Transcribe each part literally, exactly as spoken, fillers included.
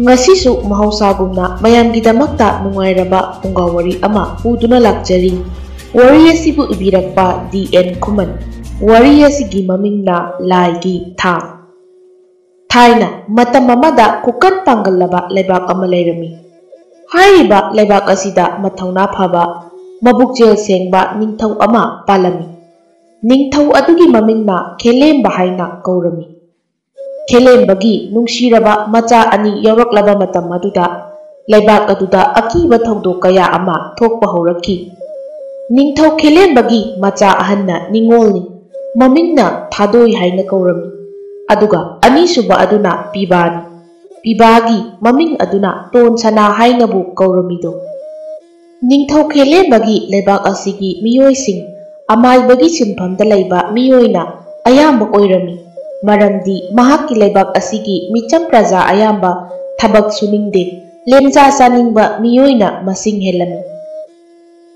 ꯉꯁꯤꯁꯨ ꯃꯍꯧꯁꯥꯒꯨꯝꯅ ꯃꯌꯥꯝꯒꯤꯗꯃꯛꯇ ꯅꯨꯡꯉꯥꯏꯔꯕ ꯐꯨꯡꯒꯥ ꯋꯥꯔꯤ ꯑꯃ ꯄꯨꯗꯨꯅ ꯂꯥꯛꯆꯔꯤ꯫ ꯋꯥꯔꯤ ꯑꯁꯤꯕꯨ ꯏꯕꯤꯔꯛꯄ ꯗꯤ ꯑꯦꯟ ꯈꯨꯃꯟ꯫ ꯋꯥꯔꯤ ꯑꯁꯤꯒꯤ ꯃꯃꯤꯡꯅ ꯂꯥꯏꯒꯤ ꯊꯥꯡ꯫ ꯊꯥꯏꯅ ꯃꯇꯝ ꯑꯃꯗ ꯈꯨꯀꯟ ꯄꯥꯡꯒꯜꯂꯕ ꯂꯩꯕꯥꯛ ꯑꯃ ꯂꯩꯔꯝꯃꯤ꯫ ꯍꯥꯏꯔꯤꯕ ꯂꯩꯕꯥꯛ ꯑꯁꯤꯗ ꯃꯊꯧꯅꯥ ꯐꯕ, ꯃꯕꯨꯛꯆꯦꯜ ꯁꯦꯡꯕ ꯅꯤꯡꯊꯧ ꯑꯃ ꯄꯥꯜꯂꯝꯃꯤ꯫ ꯅꯤꯡꯊꯧ ꯑꯗꯨꯒꯤ ꯃꯃꯤꯡꯅ ꯈꯦꯂꯦꯝꯕ ꯍꯥꯏꯅ ꯀꯧꯔꯝꯃꯤ꯫ ꯈꯦꯂꯦꯝꯕꯒꯤ ꯅꯨꯡꯁꯤꯔꯕ ꯃꯆꯥ ꯑꯅꯤ ꯌꯥꯎꯔꯛꯂꯕ ꯃꯇꯝ ꯑꯗꯨꯗ ꯂꯩꯕꯥꯛ ꯑꯗꯨꯗ ꯑꯀꯤꯕ ꯊꯧꯗꯣꯛ ꯀꯌꯥ ꯑꯃ ꯊꯣꯛꯄ ꯍꯧꯔꯛꯈꯤ꯫ ꯅꯤꯡꯊꯧ ꯈꯦꯂꯦꯝꯕꯒꯤ ꯃꯆꯥ ꯑꯍꯟꯅ ꯅꯤꯡꯉꯣꯜꯅꯤ꯫ ꯃꯃꯤꯡꯅ ꯊꯥꯗꯣꯏ ꯍꯥꯏꯅ ꯀꯧꯔꯝꯃꯤ꯫ ꯑꯗꯨꯒ ꯑꯅꯤꯁꯨꯕ ꯑꯗꯨꯅ ꯄꯤꯕꯥꯅꯤ꯫ ꯄꯤꯕꯥꯒꯤ ꯃꯃꯤꯡ ꯑꯗꯨꯅ ꯇꯣꯟ ꯁꯅꯥ ꯍꯥꯏꯅꯕꯨ ꯀꯧꯔꯝꯃꯤꯗꯣ꯫ ꯅꯤꯡꯊꯧ ꯈꯦꯂꯦꯝꯕꯒꯤ ꯂꯩꯕꯥꯛ ꯑꯁꯤꯒꯤ ꯃꯤꯑꯣꯏꯁꯤꯡ ꯑꯃꯥꯏꯕꯒꯤ ꯁꯤꯟꯐꯝꯗ ꯂꯩꯕ ꯃꯤꯑꯣꯏꯅ ꯑꯌꯥꯝꯕ ꯑꯣꯏꯔꯝꯃꯤ꯫ ꯃꯔꯝꯗꯤ ꯃꯍꯥꯛꯀꯤ ꯂꯩꯕꯥꯛ ꯑꯁꯤꯒꯤ ꯃꯤꯆꯝ ꯄ꯭ꯔꯖꯥ ꯑꯌꯥꯝꯕ ꯊꯕꯛ ꯁꯨꯅꯤꯡꯗꯦ, ꯂꯦꯝꯖꯥ ꯆꯥꯅꯤꯡꯕ ꯃꯤꯑꯣꯏꯅ ꯃꯁꯤꯡ ꯍꯦꯜꯂꯝꯃꯤ꯫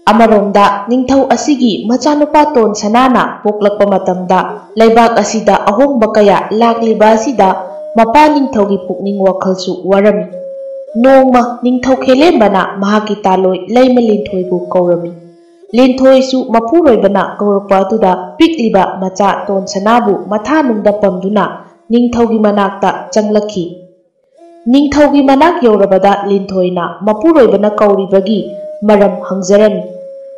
ꯑꯃꯔꯣꯝꯗ ꯅꯤꯡꯊꯧ ꯑꯁꯤꯒꯤ ꯃꯆꯥꯅꯨꯄꯥ ꯇꯣꯟ ꯁꯅꯥꯅ ꯄꯣꯛꯂꯛꯄ ꯃꯇꯝꯗ ꯂꯩꯕꯥꯛ ꯑꯁꯤꯗ ꯑꯍꯣꯡꯕ ꯀꯌꯥ ꯂꯥꯛꯂꯤꯕ ꯑꯁꯤꯗ ꯃꯄꯥ ꯅꯤꯡꯊꯧꯒꯤ ꯄꯨꯛꯅꯤꯡ ꯋꯥꯈꯜꯁꯨ ꯋꯥꯔꯝꯃꯤ꯫ ꯅꯣꯡꯃ ꯅꯤꯡꯊꯧ ꯈꯦꯂꯦꯝꯕꯅ ꯃꯍꯥꯛꯀꯤ ꯇꯥꯂꯣꯏ ꯂꯩꯃ ꯂꯤꯟꯊꯣꯏꯕꯨ ꯀꯧꯔꯝꯃꯤ꯫ ꯂꯤꯟꯊꯣꯏꯁꯨ ꯃꯄꯨꯔꯣꯏꯕꯅ ꯀꯧꯔꯛꯄ ꯑꯗꯨꯗ ꯄꯤꯛꯂꯤꯕ ꯃꯆꯥ ꯇꯣꯟ ꯁꯅꯥꯕꯨ ꯃꯊꯥꯅꯨꯡꯗ ꯄꯝꯗꯨꯅ ꯅꯤꯡꯊꯧꯒꯤ ꯃꯅꯥꯛꯇ ꯆꯪꯂꯛꯈꯤ꯫ ꯅꯤꯡꯊꯧꯒꯤ ꯃꯅꯥꯛ ꯌꯧꯔꯕꯗ ꯂꯤꯟꯊꯣꯏꯅ ꯃꯄꯨꯔꯣꯏꯕꯅ ꯀꯧꯔꯤꯕꯒꯤ ꯃꯔꯝ ꯍꯪꯖꯔꯝꯃꯤ꯫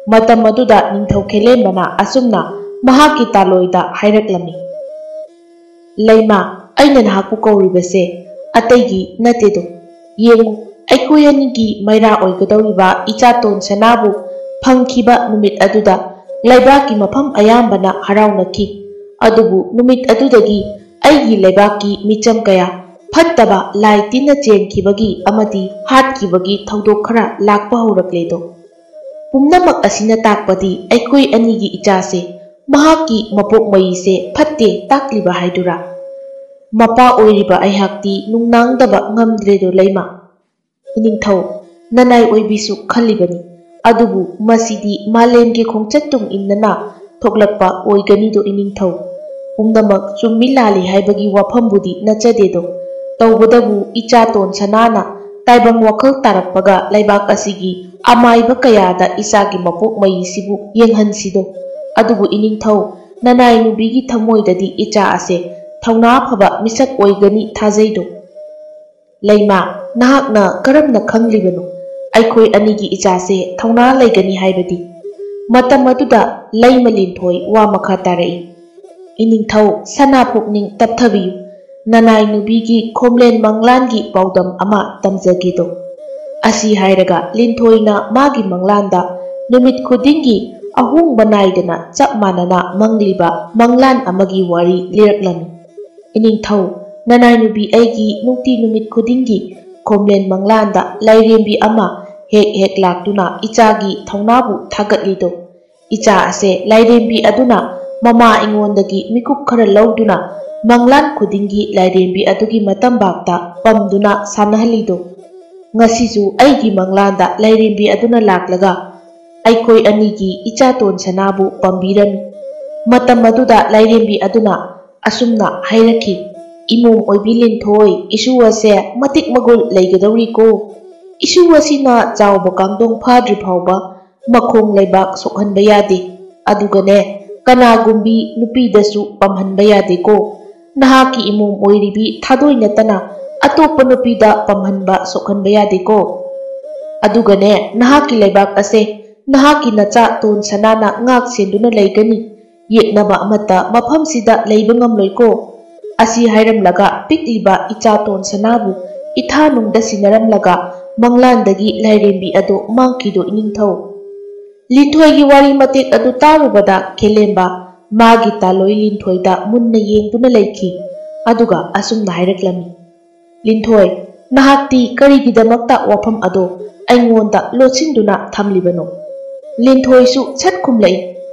ꯃꯇꯝ ꯑꯗꯨꯗ ꯅꯤꯡꯊꯧ ꯈꯦꯂꯦꯝꯕꯅ ꯑꯁꯨꯝꯅ ꯃꯍꯥꯛꯀꯤ ꯇꯥꯂꯣꯏꯗ ꯍꯥꯏꯔꯛꯂꯝꯃꯤ, "ꯂꯩꯃ, ꯑꯩꯅ ꯅꯍꯥꯛꯄꯨ ꯀꯧꯔꯤꯕꯁꯦ ꯑꯇꯩꯒꯤ ꯅꯠꯇꯦꯗꯣ꯫ ꯌꯦꯡꯉꯨ, ꯑꯩꯈꯣꯏ ꯑꯅꯤꯒꯤ ꯃꯩꯔꯥ ꯑꯣꯏꯒꯗꯧꯔꯤꯕ ꯏꯆꯥ ꯇꯣꯟ ꯁꯅꯥꯕꯨ ꯐꯪꯈꯤꯕ ꯅꯨꯃꯤꯠ ꯑꯗꯨꯗ ꯂꯩꯕꯥꯛꯀꯤ ꯃꯐꯝ ꯑꯌꯥꯝꯕꯅ ꯍꯔꯥꯎꯅꯈꯤ꯫ ꯑꯗꯨꯕꯨ ꯅꯨꯃꯤꯠ ꯑꯗꯨꯗꯒꯤ ꯑꯩꯒꯤ ꯂꯩꯕꯥꯛꯀꯤ ꯃꯤꯆꯝ ꯀꯌꯥ ꯐꯠꯇꯕ ꯂꯥꯏ ꯇꯤꯟꯅ ꯆꯦꯟꯈꯤꯕꯒꯤ ꯑꯃꯗꯤ ꯍꯥꯠꯈꯤꯕꯒꯤ ꯊꯧꯗꯣꯛ ꯈꯔ ꯂꯥꯛꯄ ꯍꯧꯔꯛꯂꯦꯗꯣ꯫ ꯄꯨꯝꯅꯃꯛ ꯑꯁꯤꯅ ꯇꯥꯛꯄꯗꯤ ꯑꯩꯈꯣꯏ ꯑꯅꯤꯒꯤ ꯏꯆꯥꯁꯦ, ꯃꯍꯥꯛꯀꯤ ꯃꯄꯣꯛ ꯃꯩꯁꯦ ꯐꯠꯇꯦ ꯇꯥꯛꯂꯤꯕ ꯍꯥꯏꯗꯨꯔꯥ? ꯃꯄꯥ ꯑꯣꯏꯔꯤꯕ ꯑꯩꯍꯥꯛꯇꯤ ꯅꯨꯡꯅꯥꯡꯗꯕ ꯉꯝꯗ꯭ꯔꯦꯗꯣ ꯂꯩꯃ꯫ ꯏꯅꯤꯡꯊꯧ, ꯅꯅꯥꯏ ꯑꯣꯏꯕꯤꯁꯨ ꯈꯜꯂꯤꯕꯅꯤ꯫ ꯑꯗꯨꯕꯨ ꯃꯁꯤꯗꯤ ꯃꯥꯂꯦꯝꯒꯤ ꯈꯣꯡꯆꯠ ꯇꯨꯡ ꯏꯟꯅꯅ ꯊꯣꯛꯂꯛꯄ ꯑꯣꯏꯒꯅꯤꯗꯣ ꯏꯅꯤꯡꯊꯧ꯫ ꯄꯨꯝꯅꯃꯛ ꯆꯨꯝꯃꯤ ꯂꯥꯜꯂꯤ ꯍꯥꯏꯕꯒꯤ ꯋꯥꯐꯝꯕꯨꯗꯤ ꯅꯠꯆꯗꯦꯗꯣ꯫ ꯇꯧꯕꯗꯕꯨ ꯏꯆꯥ ꯇꯣꯟ ꯁꯅꯥꯅ ꯇꯥꯏꯕꯪ ꯋꯥꯈꯜ ꯇꯥꯔꯛꯄꯒ ꯂꯩꯕꯥꯛ ꯑꯁꯤꯒꯤ ꯑꯃꯥꯏꯕ ꯀꯌꯥꯗ ꯏꯆꯥꯒꯤ ꯃꯄꯣꯛ ꯃꯩꯁꯤꯕꯨ ꯌꯦꯡꯍꯟꯁꯤꯗꯣ꯫ ꯑꯗꯨꯕꯨ ꯏꯅꯤꯡꯊꯧ, ꯅꯅꯥꯏ ꯅꯨꯕꯤꯒꯤ ꯊꯃꯣꯏꯗꯗꯤ ꯏꯆꯥ ꯑꯁꯦ ꯊꯧꯅꯥ ꯐꯕ ꯃꯤꯁꯛ ꯑꯣꯏꯒꯅꯤ ꯊꯥꯖꯩꯗꯣ꯫ ꯂꯩꯃ, ꯅꯍꯥꯛꯅ ꯀꯔꯝꯅ ꯈꯪꯂꯤꯕꯅꯣ? ꯑꯩꯈꯣꯏ ꯑꯅꯤꯒꯤ ꯏꯆꯥꯁꯦ ꯊꯧꯅꯥ ꯂꯩꯒꯅꯤ ꯍꯥꯏꯕꯗꯤ꯫ ꯃꯇꯝ ꯑꯗꯨꯗ ꯂꯩꯃ ꯂꯤꯟꯊꯣꯏ ꯋꯥ ꯃꯈꯥ ꯇꯥꯔꯛꯏ꯫ ꯏꯅꯤꯡꯊꯧ ꯁꯅꯥ ꯄꯨꯛꯅꯤꯡ ꯇꯞꯊꯕꯤꯌꯨ꯫ ꯅꯅꯥꯏ ꯅꯨꯕꯤꯒꯤ ꯈꯣꯝꯂꯦꯟ ꯃꯪꯂꯥꯟꯒꯤ ꯄꯥꯎꯗꯝ ꯑꯃ ꯇꯝꯖꯒꯦꯗꯣ꯫ ꯑꯁꯤ ꯍꯥꯏꯔꯒ ꯂꯤꯟꯊꯣꯏꯅ ꯃꯥꯒꯤ ꯃꯪꯂꯥꯟꯗ ꯅꯨꯃꯤꯠ ꯈꯨꯗꯤꯡꯒꯤ ꯑꯍꯣꯡꯕ ꯅꯥꯏꯗꯅ ꯆꯞ ꯃꯥꯟꯅꯅ ꯃꯪꯂꯤꯕ ꯃꯪꯂꯥꯟ ꯑꯃꯒꯤ ꯋꯥꯔꯤ ꯂꯤꯔꯛꯂꯝꯃꯤ꯫ ꯏꯅꯤꯡꯊꯧ, ꯅꯅꯥꯏ ꯅꯨꯕꯤ ꯑꯩꯒꯤ ꯅꯨꯡꯇꯤ ꯅꯨꯃꯤꯠ ꯈꯨꯗꯤꯡꯒꯤ ꯈꯣꯝꯂꯦꯟ ꯃꯪꯂꯥꯟꯗ ꯂꯥꯏꯔꯦꯝꯕꯤ ꯑꯃ ꯍꯦꯛ ꯍꯦꯛ ꯂꯥꯛꯇꯨꯅ ꯏꯆꯥꯒꯤ ꯊꯧꯅꯥꯕꯨ ꯊꯥꯒꯠꯂꯤꯗꯣ꯫ ꯏꯆꯥ ꯑꯁꯦ ꯂꯥꯏꯔꯦꯝꯕꯤ ꯑꯗꯨꯅ ꯃꯃꯥ ꯑꯩꯉꯣꯟꯗꯒꯤ ꯃꯤꯀꯨꯞ ꯈꯔ ꯂꯧꯗꯨꯅ ꯃꯪꯂꯥꯟ ꯈꯨꯗꯤꯡꯒꯤ ꯂꯥꯏꯔꯦꯝꯕꯤ ꯑꯗꯨꯒꯤ ꯃꯇꯝꯕꯥꯛꯇ ꯄꯝꯗꯨꯅ ꯁꯥꯟꯅꯍꯜꯂꯤꯗꯣ꯫ ꯉꯁꯤꯁꯨ ꯑꯩꯒꯤ ꯃꯪꯂꯥꯟꯗ ꯂꯥꯏꯔꯦꯝꯕꯤ ꯑꯗꯨꯅ ꯂꯥꯛꯂꯒ ꯑꯩꯈꯣꯏ ꯑꯅꯤꯒꯤ ꯏꯆꯥ ꯇꯣꯟ ꯁꯅꯥꯕꯨ ꯄꯝꯕꯤꯔꯝꯃꯤ꯫ ꯃꯇꯝ ꯑꯗꯨꯗ ꯂꯥꯏꯔꯦꯝꯕꯤ ꯑꯗꯨꯅ ꯑꯁꯨꯝꯅ ꯍꯥꯏꯔꯛꯈꯤ, "ꯏꯃꯣꯝ ꯑꯣꯏꯕꯤ ꯂꯤꯟꯊꯣꯏ, ꯏꯁꯨ ꯑꯁꯦ ꯃꯇꯤꯛ ꯃꯒꯨꯜ ꯂꯩꯒꯗꯧꯔꯤꯀꯣ꯫ ꯏꯁꯨ ꯑꯁꯤꯅ ꯆꯥꯎꯕ ꯀꯥꯡꯗꯣꯡ ꯐꯥꯗ꯭ꯔꯤ ꯐꯥꯎꯕ ꯃꯈꯣꯡ ꯂꯩꯕꯥꯛ ꯁꯣꯛꯍꯟꯕ ꯌꯥꯗꯦ꯫ ꯑꯗꯨꯒꯅꯦ, ꯀꯅꯥꯒꯨꯝꯕꯤ ꯅꯨꯄꯤꯗꯁꯨ ꯄꯝꯍꯟꯕ ꯌꯥꯗꯦꯀꯣ꯫ ꯅꯍꯥꯛꯀꯤ ꯏꯃꯣꯝ ꯑꯣꯏꯔꯤꯕꯤ ꯊꯥꯗꯣꯏ ꯅꯠꯇꯅ ꯑꯇꯣꯞꯄ ꯅꯨꯄꯤꯗ ꯄꯝꯍꯟꯕ ꯁꯣꯛꯍꯟꯕ ꯌꯥꯗꯦꯀꯣ꯫ ꯑꯗꯨꯒꯅꯦ, ꯅꯍꯥꯛꯀꯤ ꯂꯩꯕꯥꯛ ꯑꯁꯦ ꯅꯍꯥꯛꯀꯤ ꯅꯆꯥ ꯇꯣꯟ ꯁꯅꯥꯅ ꯉꯥꯛ ꯁꯦꯟꯗꯨꯅ ꯂꯩꯒꯅꯤ꯫ ꯌꯦꯛꯅꯕ ꯑꯃꯠꯇ ꯃꯐꯝꯁꯤꯗ ꯂꯩꯕ ꯉꯝꯂꯣꯏꯀꯣ"꯫ ꯑꯁꯤ ꯍꯥꯏꯔꯝꯂꯒ ꯄꯤꯛꯂꯤꯕ ꯏꯆꯥ ꯇꯣꯟ ꯁꯅꯥꯕꯨ ꯏꯊꯥꯅꯨꯡꯗ ꯁꯤꯟꯅꯔꯝꯂꯒ ꯃꯪꯂꯥꯟꯗꯒꯤ ꯂꯥꯏꯔꯦꯝꯕꯤ ꯑꯗꯨ ꯃꯥꯡꯈꯤꯗꯣ ꯏꯅꯤꯡꯊꯧ꯫ ꯂꯤꯟꯊꯣꯏꯒꯤ ꯋꯥꯔꯤ ꯃꯇꯦꯛ ꯑꯗꯨ ꯇꯥꯔꯨꯕꯗ ꯈꯦꯂꯦꯝꯕ ꯃꯥꯒꯤ ꯇꯥꯂꯣꯏ ꯂꯤꯟꯊꯣꯏꯗ ꯃꯨꯟꯅ ꯌꯦꯡꯗꯨꯅ ꯂꯩꯈꯤ꯫ ꯑꯗꯨꯒ ꯑꯁꯨꯝꯅ ꯍꯥꯏꯔꯛꯂꯝꯃꯤ, "ꯂꯤꯟꯊꯣꯏ, ꯅꯍꯥꯛꯇꯤ ꯀꯔꯤꯒꯤꯗꯃꯛꯇ ꯋꯥꯐꯝ ꯑꯗꯣ ꯑꯩꯉꯣꯟꯗ ꯂꯣꯠꯁꯤꯟꯗꯨꯅ ꯊꯝꯂꯤꯕꯅꯣ?" ꯂꯤꯟꯊꯣꯏꯁꯨ ꯁꯠ ꯈꯨꯝꯂꯛꯏ,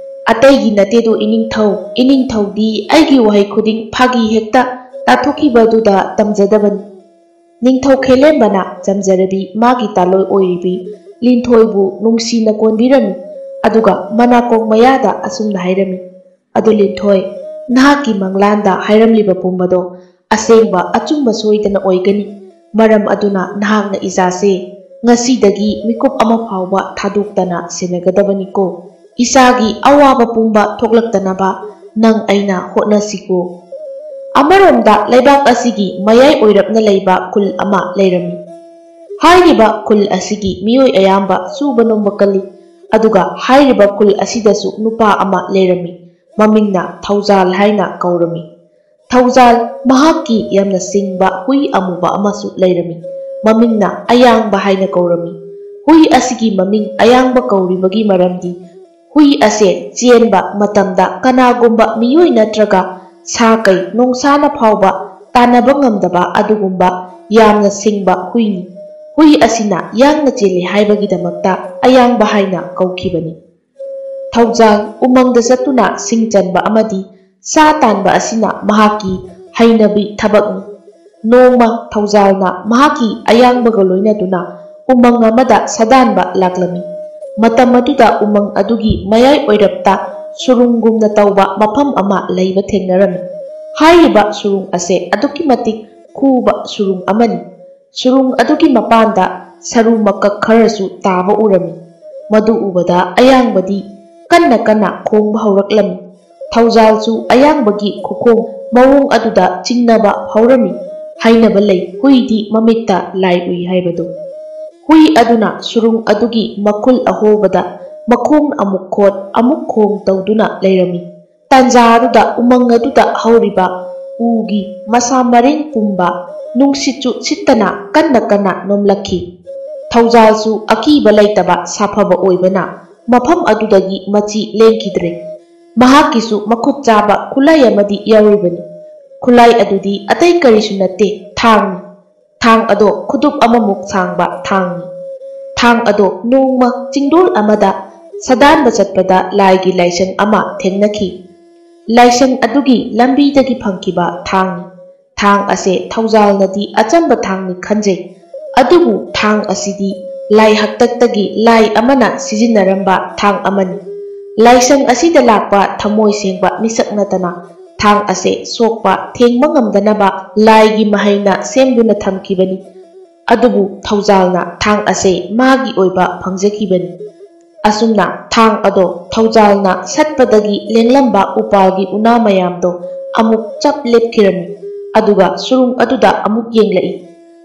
"ꯑꯇꯩꯒꯤ ꯅꯠꯇꯦꯗꯣ ꯏꯅꯤꯡꯊꯧ, ꯏꯅꯤꯡꯊꯧꯗꯤ ꯑꯩꯒꯤ ꯋꯥꯍꯩ ꯈꯨꯗꯤꯡ ꯐꯥꯒꯤ ꯍꯦꯛꯇ ꯇꯥꯊꯣꯛꯈꯤꯕꯗꯨꯗ ꯇꯝꯖꯗꯕꯅꯤ"꯫ ꯅꯤꯡꯊꯧ ꯈꯦꯂꯦꯝꯕꯅ ꯆꯝꯖꯔꯕꯤ ꯃꯥꯒꯤ ꯇꯥꯂꯣꯏ ꯑꯣꯏꯔꯤꯕꯤ ꯂꯤꯟꯊꯣꯏꯕꯨ ꯅꯨꯡꯁꯤꯅ ꯀꯣꯟꯕꯤꯔꯝꯃꯤ꯫ ꯑꯗꯨꯒ ꯃꯅꯥꯀꯣꯡ ꯃꯌꯥꯗ ꯑꯁꯨꯝꯅ ꯍꯥꯏꯔꯝꯃꯤ, "ꯑꯗꯨ ꯂꯤꯟꯊꯣꯏ, ꯅꯍꯥꯛꯀꯤ ꯃꯪꯂꯥꯟꯗ ꯍꯥꯏꯔꯝꯂꯤꯕ ꯄꯨꯝꯕꯗꯣ ꯑꯁꯦꯡꯕ ꯑꯆꯨꯝꯕ ꯁꯣꯏꯗꯅ ꯑꯣꯏꯒꯅꯤ꯫ ꯃꯔꯝ ꯑꯗꯨꯅ ꯅꯍꯥꯛꯅ ꯏꯆꯥꯁꯦ ꯉꯁꯤꯗꯒꯤ ꯃꯤꯀꯨꯞ ꯑꯃ ꯐꯥꯎꯕ ꯊꯥꯗꯣꯛꯇꯅ ꯁꯦꯟꯅꯒꯗꯕꯅꯤꯀꯣ꯫ ꯏꯆꯥꯒꯤ ꯑꯋꯥꯕ ꯄꯨꯝꯕ ꯊꯣꯛꯂꯛꯇꯅꯕ ꯅꯪ ꯑꯩꯅ ꯍꯣꯠꯅꯁꯤꯀꯣ꯫ ꯑꯃꯔꯣꯝꯗ ꯂꯩꯕꯥꯛ ꯑꯁꯤꯒꯤ ꯃꯌꯥꯏ ꯑꯣꯏꯔꯞꯅ ꯂꯩꯕ ꯈꯨꯜ ꯑꯃ ꯂꯩꯔꯝꯃꯤ꯫ ꯍꯥꯏꯔꯤꯕ ꯈꯨꯜ ꯑꯁꯤꯒꯤ ꯃꯤꯑꯣꯏ ꯑꯌꯥꯝꯕ ꯁꯨꯕ ꯅꯣꯝꯕ ꯀꯜꯂꯤ꯫ ꯑꯗꯨꯒ ꯍꯥꯏꯔꯤꯕ ꯈꯨꯜ ꯑꯁꯤꯗꯁꯨ ꯅꯨꯄꯥ ꯑꯃ ꯂꯩꯔꯝꯃꯤ꯫ ꯃꯃꯤꯡꯅ ꯊꯧꯖꯥꯜ ꯍꯥꯏꯅ ꯀꯧꯔꯝꯃꯤ꯫ ꯊꯧꯖꯥꯜ ꯃꯍꯥꯛꯀꯤ ꯌꯥꯝꯅ ꯁꯤꯡꯕ ꯍꯨꯏ ꯑꯃꯨꯕ ꯑꯃꯁꯨ ꯂꯩꯔꯝꯃꯤ꯫ ꯃꯃꯤꯡꯅ ꯑꯌꯥꯡꯕ ꯍꯥꯏꯅ ꯀꯧꯔꯝꯃꯤ꯫ ꯍꯨꯏ ꯑꯁꯤꯒꯤ ꯃꯃꯤꯡ ꯑꯌꯥꯡꯕ ꯀꯧꯔꯤꯕꯒꯤ ꯃꯔꯝꯗꯤ ꯍꯨꯏ ꯑꯁꯦ ꯆꯦꯟꯕ ꯃꯇꯝꯗ ꯀꯅꯥꯒꯨꯝꯕ ꯃꯤꯑꯣꯏ ꯅꯠꯇ꯭ꯔꯒ ꯁꯥ ꯀꯩ ꯅꯣꯡꯁꯥꯅ ꯐꯥꯎꯕ ꯇꯥꯟꯅꯕ ꯉꯝꯗꯕ ꯑꯗꯨꯒꯨꯝꯕ ꯌꯥꯝꯅ ꯁꯤꯡꯕ ꯍꯨꯏꯅꯤ꯫ ꯍꯨꯏ ꯑꯁꯤꯅ ꯌꯥꯡꯅ ꯆꯦꯜꯂꯤ ꯍꯥꯏꯕꯒꯤꯗꯃꯛꯇ ꯑꯌꯥꯡꯕ ꯍꯥꯏꯅ ꯀꯧꯈꯤꯕꯅꯤ꯫ ꯊꯧꯖꯥꯜ ꯎꯃꯪꯗ ꯆꯠꯇꯨꯅ ꯁꯤꯡ ꯆꯟꯕ ꯑꯃꯗꯤ ꯁꯥ ꯇꯥꯟꯕ ꯑꯁꯤꯅ ꯃꯍꯥꯛꯀꯤ ꯍꯩꯅꯕꯤ ꯊꯕꯛꯅꯤ꯫ ꯅꯣꯡꯃ ꯊꯧꯖꯥꯜꯅ ꯃꯍꯥꯛꯀꯤ ꯑꯌꯥꯡꯕꯒ ꯂꯣꯏꯅꯗꯨꯅ ꯎꯃꯪ ꯑꯃꯗ ꯁꯥꯗꯥꯟꯕ ꯂꯥꯛꯂꯝꯃꯤ꯫ ꯃꯇꯝ ꯑꯗꯨꯗ ꯎꯃꯪ ꯑꯗꯨꯒꯤ ꯃꯌꯥꯏ ꯑꯣꯏꯔꯞꯇ ꯁꯨꯔꯨꯡꯒꯨꯝꯅ ꯇꯧꯕ ꯃꯐꯝ ꯑꯃ ꯂꯩꯕ ꯊꯦꯡꯅꯔꯝꯃꯤ꯫ ꯍꯥꯏꯔꯤꯕ ꯁꯨꯔꯨꯡ ꯑꯁꯦ ꯑꯗꯨꯛꯀꯤ ꯃꯇꯤꯛ ꯈꯨꯕ ꯁꯨꯔꯨꯡ ꯑꯃꯅꯤ꯫ ꯁꯨꯔꯨꯡ ꯑꯗꯨꯒꯤ ꯃꯄꯥꯟꯗ ꯁꯔꯨ ꯃꯀꯛ ꯈꯔꯁꯨ ꯇꯥꯕ ꯎꯔꯝꯃꯤ꯫ ꯃꯗꯨ ꯎꯕꯗ ꯑꯌꯥꯡꯕꯗꯤ ꯀꯟꯅ ꯀꯟꯅ ꯈꯣꯡꯕ ꯍꯧꯔꯛꯂꯝꯃꯤ꯫ ꯊꯧꯖꯥꯜꯁꯨ ꯑꯌꯥꯡꯕꯒꯤ ꯈꯨꯈꯣꯡ ꯃꯑꯣꯡ ꯑꯗꯨꯗ ꯆꯤꯡꯅꯕ ꯍꯧꯔꯝꯃꯤ꯫ ꯍꯥꯏꯅꯕ ꯂꯩ, ꯍꯨꯏꯗꯤ ꯃꯃꯤꯠꯇ ꯂꯥꯏ ꯎꯏ ꯍꯥꯏꯕꯗꯨ꯫ ꯍꯨꯏ ꯑꯗꯨꯅ ꯁꯨꯔꯨꯡ ꯑꯗꯨꯒꯤ ꯃꯈꯨꯜ ꯑꯍꯣꯕꯗ ꯃꯈꯣꯡ ꯑꯃꯨꯛ ꯈꯣꯠ ꯑꯃꯨꯛ ꯈꯣꯡ ꯇꯧꯗꯨꯅ ꯂꯩꯔꯝꯃꯤ꯫ ꯇꯥꯟꯖꯥ ꯑꯗꯨꯗ ꯎꯃꯪ ꯑꯗꯨꯗ ꯍꯧꯔꯤꯕ ꯎꯒꯤ ꯃꯁꯥ ꯃꯔꯦꯡ ꯄꯨꯝꯕ ꯅꯨꯡꯁꯤꯠꯁꯨ ꯁꯤꯠꯇꯅ ꯀꯟꯅ ꯀꯟꯅ ꯅꯣꯝꯂꯛꯈꯤ꯫ ꯊꯧꯖꯥꯜꯁꯨ ꯑꯀꯤꯕ ꯂꯩꯇꯕ ꯁꯥꯐꯕ ꯑꯣꯏꯕꯅ ꯃꯐꯝ ꯑꯗꯨꯗꯒꯤ ꯃꯆꯤ ꯂꯦꯡꯈꯤꯗ꯭ꯔꯦ꯫ ꯃꯍꯥꯛꯀꯤꯁꯨ ꯃꯈꯨꯠ ꯆꯥꯕ ꯈꯨꯠꯂꯥꯏ ꯑꯃꯗꯤ ꯌꯥꯎꯔꯤꯕꯅꯤ꯫ ꯈꯨꯠꯂꯥꯏ ꯑꯗꯨꯗꯤ ꯑꯇꯩ ꯀꯔꯤꯁꯨ ꯅꯠꯇꯦ, ꯊꯥꯡꯅꯤ꯫ ꯊꯥꯡ ꯑꯗꯣ ꯈꯨꯗꯨꯞ ꯑꯃꯃꯨꯛ ꯁꯥꯡꯕ ꯊꯥꯡꯅꯤ꯫ ꯊꯥꯡ ꯑꯗꯣ ꯅꯣꯡꯃ ꯆꯤꯡꯗꯣꯜ ꯑꯃꯗ ꯁꯥꯗꯥꯟꯕ ꯆꯠꯄꯗ ꯂꯥꯏꯒꯤ ꯂꯥꯏꯁꯪ ꯑꯃ ꯊꯦꯡꯅꯈꯤ꯫ ꯂꯥꯏꯁꯪ ꯑꯗꯨꯒꯤ ꯂꯝꯕꯤꯗꯒꯤ ꯐꯪꯈꯤꯕ ꯊꯥꯡꯅꯤ꯫ ꯊꯥꯡ ꯑꯁꯦ ꯊꯧꯖꯥꯜꯅꯗꯤ ꯑꯆꯝꯕ ꯊꯥꯡꯅꯤ ꯈꯟꯖꯩ꯫ ꯑꯗꯨꯕꯨ ꯊꯥꯡ ꯑꯁꯤꯗꯤ ꯂꯥꯏ ꯍꯥꯛꯇꯛꯇꯒꯤ ꯂꯥꯏ ꯑꯃꯅ ꯁꯤꯖꯤꯟꯅꯔꯝꯕ ꯊꯥꯡ ꯑꯃꯅꯤ꯫ ꯂꯥꯏꯁꯪ ꯑꯁꯤꯗ ꯂꯥꯛꯄ ꯊꯃꯣꯏ ꯁꯦꯡꯕ ꯃꯤꯁꯛ ꯅꯠꯇꯅ ꯊꯥꯡ ꯑꯁꯦ ꯁꯣꯛꯄ ꯊꯦꯡꯕ ꯉꯝꯗꯅꯕ ꯂꯥꯏꯒꯤ ꯃꯍꯩꯅ ꯁꯦꯝꯗꯨꯅ ꯊꯝꯈꯤꯕꯅꯤ꯫ ꯑꯗꯨꯕꯨ ꯊꯧꯖꯥꯜꯅ ꯊꯥꯡ ꯑꯁꯦ ꯃꯥꯒꯤ ꯑꯣꯏꯕ ꯐꯪꯖꯈꯤꯕꯅꯤ꯫ ꯑꯁꯨꯝꯅ ꯊꯥꯡ ꯑꯗꯣ ꯊꯧꯖꯥꯜꯅ ꯁꯠꯄꯗꯒꯤ ꯂꯦꯡꯂꯝꯕ ꯎꯄꯥꯜꯒꯤ ꯎꯅꯥ ꯃꯌꯥꯝꯗꯣ ꯑꯃꯨꯛ ꯆꯞ ꯂꯦꯞꯈꯤꯔꯝꯃꯤ꯫ ꯑꯗꯨꯒ ꯁꯨꯔꯨꯡ ꯑꯗꯨꯗ ꯑꯃꯨꯛ ꯌꯦꯡꯂꯛꯏ꯫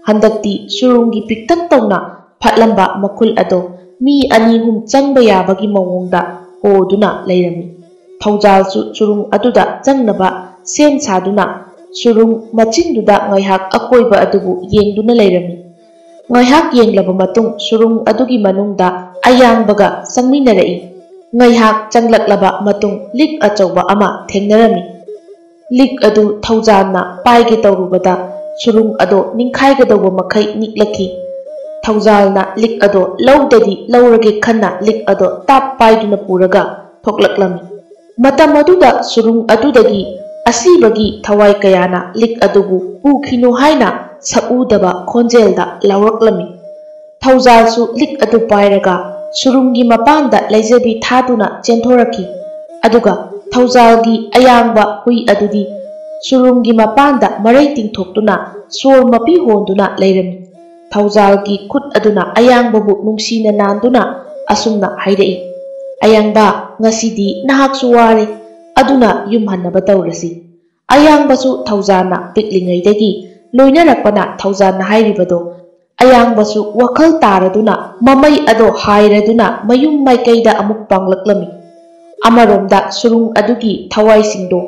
ꯍꯟꯗꯛꯇꯤ ꯁꯨꯔꯨꯡꯒꯤ ꯄꯤꯛꯇꯛ ꯇꯧꯅ ꯐꯠꯂꯝꯕ ꯃꯈꯨꯜ ꯑꯗꯣ ꯃꯤ ꯑꯅꯤ ꯑꯍꯨꯝ ꯆꯪꯕ ꯌꯥꯕꯒꯤ ꯃꯑꯣꯡꯗ ꯍꯣꯗꯨꯅ ꯂꯩꯔꯝꯃꯤ꯫ ꯊꯧꯖꯥꯜꯁꯨ ꯁꯨꯔꯨꯡ ꯑꯗꯨꯗ ꯆꯪꯅꯕ ꯁꯦꯝ ꯁꯥꯗꯨꯅ ꯁꯨꯔꯨꯡ ꯃꯆꯤꯟꯗꯨꯗ ꯉꯥꯏꯍꯥꯛ ꯑꯀꯣꯏꯕ ꯑꯗꯨꯕꯨ ꯌꯦꯡꯗꯨꯅ ꯂꯩꯔꯝꯃꯤ꯫ ꯉꯥꯏꯍꯥꯛ ꯌꯦꯡꯂꯕ ꯃꯇꯨꯡ ꯁꯨꯔꯨꯡ ꯑꯗꯨꯒꯤ ꯃꯅꯨꯡꯗ ꯑꯌꯥꯡꯕꯒ ꯆꯪꯃꯤꯟꯅꯔꯛꯏ꯫ ꯉꯥꯏꯍꯥꯛ ꯆꯪꯂꯛꯂꯕ ꯃꯇꯨꯡ ꯂꯤꯛ ꯑꯆꯧꯕ ꯑꯃ ꯊꯦꯡꯅꯔꯝꯃꯤ꯫ ꯂꯤꯛ ꯑꯗꯨ ꯊꯧꯖꯥꯜꯅ ꯄꯥꯏꯒꯦ ꯇꯧꯔꯨꯕꯗ ꯁꯨꯔꯨꯡ ꯑꯗꯣ ꯅꯤꯡꯈꯥꯏꯒꯗꯧꯕ ꯃꯈꯩ ꯅꯤꯛꯂꯛꯈꯤ꯫ ꯊꯧꯖꯥꯜꯅ ꯂꯤꯛ ꯑꯗꯣ ꯂꯧꯗꯗꯤ ꯂꯧꯔꯒꯦ ꯈꯟꯅ ꯂꯤꯛ ꯑꯗꯣ ꯇꯥꯞ ꯄꯥꯏꯗꯨꯅ ꯄꯨꯔꯒ ꯊꯣꯛꯂꯛꯂꯝꯃꯤ꯫ ꯃꯇꯝ ꯑꯗꯨꯗ ꯁꯨꯔꯨꯡ ꯑꯗꯨꯗꯒꯤ ꯑꯁꯤꯕꯒꯤ ꯊꯋꯥꯏ ꯀꯌꯥꯅ ꯂꯤꯛ ꯑꯗꯨꯕꯨ ꯄꯨꯈꯤꯅꯨ ꯍꯥꯏꯅ ꯁꯛꯎꯗꯕ ꯈꯣꯟꯖꯦꯜꯗ ꯂꯥꯎꯔꯛꯂꯝꯃꯤ꯫ ꯊꯧꯖꯥꯜꯁꯨ ꯂꯤꯛ ꯑꯗꯨ ꯄꯥꯏꯔꯒ ꯁꯨꯔꯨꯡꯒꯤ ꯃꯄꯥꯟꯗ ꯂꯩꯖꯕꯤ ꯊꯥꯗꯨꯅ ꯆꯦꯟꯊꯣꯔꯛꯈꯤ꯫ ꯑꯗꯨꯒ ꯊꯧꯖꯥꯜꯒꯤ ꯑꯌꯥꯡꯕ ꯍꯨꯏ ꯑꯗꯨꯗꯤ ꯁꯨꯔꯨꯡꯒꯤ ꯃꯄꯥꯟꯗ ꯃꯔꯩ ꯇꯤꯡꯊꯣꯛꯇꯨꯅ ꯁꯣꯔ ꯃꯄꯤ ꯍꯣꯟꯗꯨꯅ ꯂꯩꯔꯝꯃꯤ꯫ ꯊꯧꯖꯥꯜꯒꯤ ꯈꯨꯠ ꯑꯗꯨꯅ ꯑꯌꯥꯡꯕꯕꯨ ꯅꯨꯡꯁꯤꯅ ꯅꯥꯟꯗꯨꯅ ꯑꯁꯨꯝꯅ ꯍꯥꯏꯔꯛꯏ, "ꯑꯌꯥꯡꯕ, ꯉꯁꯤꯗꯤ ꯅꯍꯥꯛꯁꯨ ꯋꯥꯔꯦ, ꯑꯗꯨꯅ ꯌꯨꯝ ꯍꯟꯅꯕ ꯇꯧꯔꯁꯤ꯫" ꯑꯌꯥꯡꯕꯁꯨ ꯊꯧꯖꯥꯜꯅ ꯄꯤꯛꯂꯤꯉꯩꯗꯒꯤ ꯂꯣꯏꯅꯔꯛꯄꯅ ꯊꯧꯖꯥꯜꯅ ꯍꯥꯏꯔꯤꯕꯗꯣ ꯑꯌꯥꯡꯕꯁꯨ ꯋꯥꯈꯜ ꯇꯥꯔꯗꯨꯅ ꯃꯃꯩ ꯑꯗꯣ ꯍꯥꯏꯔꯗꯨꯅ ꯃꯌꯨꯝ ꯃꯥꯏꯀꯩꯗ ꯑꯃꯨꯛ ꯄꯥꯡꯂꯛꯂꯝꯃꯤ꯫ ꯑꯃꯔꯣꯝꯗ ꯁꯨꯔꯨꯡ ꯑꯗꯨꯒꯤ ꯊꯋꯥꯏꯁꯤꯡꯗꯣ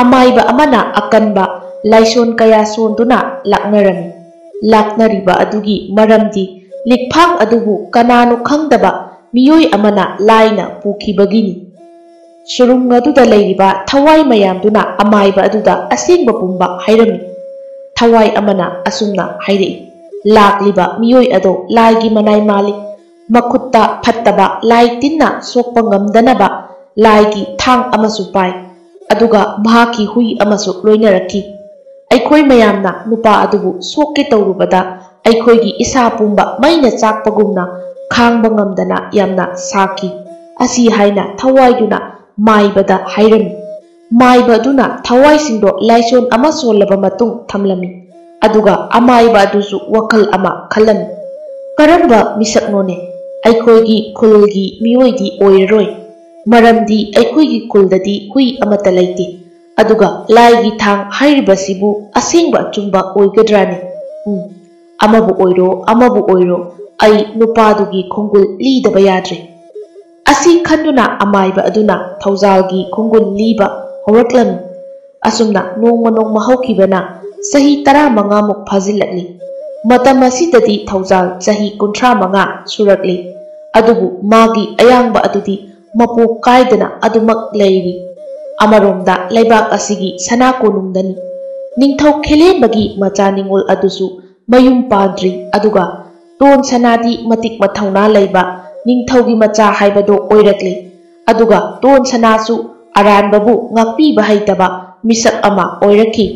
ꯑꯃꯥꯏꯕ ꯑꯃꯅ ꯑꯀꯟꯕ ꯂꯥꯏꯁꯣꯟ ꯀꯌꯥ ꯁꯣꯟꯗꯨꯅ ꯂꯥꯛꯅꯔꯝꯃꯤ꯫ ꯂꯥꯛꯅꯔꯤꯕ ꯑꯗꯨꯒꯤ ꯃꯔꯝꯗꯤ ꯂꯤꯛꯐꯥꯡ ꯑꯗꯨꯕꯨ ꯀꯅꯥꯅꯣ ꯈꯪꯗꯕ ꯃꯤꯑꯣꯏ ꯑꯃꯅ ꯂꯥꯏꯅ ꯄꯨꯈꯤꯕꯒꯤꯅꯤ꯫ ꯁꯨꯔꯨꯡ ꯑꯗꯨꯗ ꯂꯩꯔꯤꯕ ꯊꯋꯥꯏ ꯃꯌꯥꯝꯗꯨꯅ ꯑꯃꯥꯏꯕ ꯑꯗꯨꯗ ꯑꯁꯦꯡꯕ ꯄꯨꯝꯕ ꯍꯥꯏꯔꯝꯃꯤ꯫ ꯊꯋꯥꯏ ꯑꯃꯅ ꯑꯁꯨꯝꯅ ꯍꯥꯏꯔꯛꯏ, "ꯂꯥꯛꯂꯤꯕ ꯃꯤꯑꯣꯏ ꯑꯗꯣ ꯂꯥꯏꯒꯤ ꯃꯅꯥꯏ ꯃꯥꯜꯂꯤ꯫ ꯃꯈꯨꯠꯇ ꯐꯠꯇꯕ ꯂꯥꯏ ꯇꯤꯟꯅ ꯁꯣꯛꯄ ꯉꯝꯗꯅꯕ ꯂꯥꯏꯒꯤ ꯊꯥꯡ ꯑꯃꯁꯨ ꯄꯥꯏ꯫ ꯑꯗꯨꯒ ꯃꯍꯥꯛꯀꯤ ꯍꯨꯏ ꯑꯃꯁꯨ ꯂꯣꯏꯅꯔꯛꯈꯤ꯫ ꯑꯩꯈꯣꯏ ꯃꯌꯥꯝꯅ ꯅꯨꯄꯥ ꯑꯗꯨꯕꯨ ꯁꯣꯛꯀꯦ ꯇꯧꯔꯨꯕꯗ ꯑꯩꯈꯣꯏꯒꯤ ꯏꯁꯥ ꯄꯨꯝꯕ ꯃꯩꯅ ꯆꯥꯛꯄꯒꯨꯝꯅ ꯈꯥꯡꯕ ꯉꯝꯗꯅ ꯌꯥꯝꯅ ꯁꯥꯈꯤ꯫" ꯑꯁꯤ ꯍꯥꯏꯅ ꯊꯋꯥꯏꯗꯨꯅ ꯃꯥꯏꯕꯗ ꯍꯥꯏꯔꯝꯃꯤ꯫ ꯃꯥꯏꯕ ꯑꯗꯨꯅ ꯊꯋꯥꯏꯁꯤꯡꯗꯣ ꯂꯥꯏꯁꯣꯟ ꯑꯃ ꯁꯣꯜꯂꯕ ꯃꯇꯨꯡ ꯊꯝꯂꯝꯃꯤ꯫ ꯑꯗꯨꯒ ꯑꯃꯥꯏꯕ ꯑꯗꯨꯁꯨ ꯋꯥꯈꯜ ꯑꯃ ꯈꯜꯂꯝꯃꯤ꯫ "ꯀꯔꯝꯕ ꯃꯤꯁꯛꯅꯣꯅꯦ? ꯑꯩꯈꯣꯏꯒꯤ ꯈꯨꯜꯒꯤ ꯃꯤꯑꯣꯏꯗꯤ ꯑꯣꯏꯔꯔꯣꯏ꯫ ꯃꯔꯝꯗꯤ ꯑꯩꯈꯣꯏꯒꯤ ꯈꯨꯜꯗꯗꯤ ꯍꯨꯏ ꯑꯃꯠꯇ ꯂꯩꯇꯦ꯫ ꯑꯗꯨꯒ ꯂꯥꯏꯒꯤ ꯊꯥꯡ ꯍꯥꯏꯔꯤꯕꯁꯤꯕꯨ ꯑꯁꯦꯡꯕ ꯑꯆꯨꯝꯕ ꯑꯣꯏꯒꯗ꯭ꯔꯥꯅꯦ? ꯎꯝ, ꯑꯃꯕꯨ ꯑꯣꯏꯔꯣ, ꯑꯃꯕꯨ ꯑꯣꯏꯔꯣ, ꯑꯩ ꯅꯨꯄꯥꯗꯨꯒꯤ ꯈꯣꯡꯒꯨꯜ ꯂꯤꯗꯕ ꯌꯥꯗ꯭ꯔꯦ"꯫ ꯑꯁꯤ ꯈꯟꯗꯨꯅ ꯑꯃꯥꯏꯕ ꯑꯗꯨꯅ ꯊꯧꯖꯥꯜꯒꯤ ꯈꯣꯡꯒꯨꯜ ꯂꯤꯕ ꯍꯧꯔꯛꯂꯝꯃꯤ꯫ ꯑꯁꯨꯝꯅ ꯅꯣꯡꯃ ꯅꯣꯡꯃ ꯍꯧꯈꯤꯕꯅ ꯆꯍꯤ ꯇꯔꯥꯃꯉꯥꯃꯨꯛ ꯐꯥꯖꯤꯜꯂꯛꯂꯤ꯫ ꯃꯇꯝ ꯑꯁꯤꯗꯗꯤ ꯊꯧꯖꯥꯜ ꯆꯍꯤ ꯀꯨꯟꯊ꯭ꯔꯥ ꯃꯉꯥ ꯁꯨꯔꯛꯂꯤ꯫ ꯑꯗꯨꯕꯨ ꯃꯥꯒꯤ ꯑꯌꯥꯡꯕ ꯑꯗꯨꯗꯤ ꯃꯄꯣꯛ ꯀꯥꯏꯗꯅ ꯑꯗꯨꯃꯛ ꯂꯩꯔꯤ꯫ ꯑꯃꯔꯣꯝꯗ ꯂꯩꯕꯥꯛ ꯑꯁꯤꯒꯤ ꯁꯅꯥ ꯀꯣꯅꯨꯡꯗꯅꯤ꯫ ꯅꯤꯡꯊꯧ ꯈꯦꯂꯦꯝꯕꯒꯤ ꯃꯆꯥ ꯅꯤꯉꯣꯜ ꯑꯗꯨꯁꯨ ꯃꯌꯨꯝ ꯄꯥꯟꯗ꯭ꯔꯤ꯫ ꯑꯗꯨꯒ ꯇꯣꯟ ꯁꯅꯥꯗꯤ ꯃꯇꯤꯛ ꯃꯊꯧꯅꯥ ꯂꯩꯕ ꯅꯤꯡꯊꯧꯒꯤ ꯃꯆꯥ ꯍꯥꯏꯕꯗꯣ ꯑꯣꯏꯔꯛꯂꯤ꯫ ꯑꯗꯨꯒ ꯇꯣꯟ ꯁꯅꯥꯁꯨ ꯑꯔꯥꯟꯕꯕꯨ ꯉꯥꯛꯄꯤꯕ ꯍꯩꯇꯕ ꯃꯤꯁꯛ ꯑꯃ ꯑꯣꯏꯔꯛꯈꯤ꯫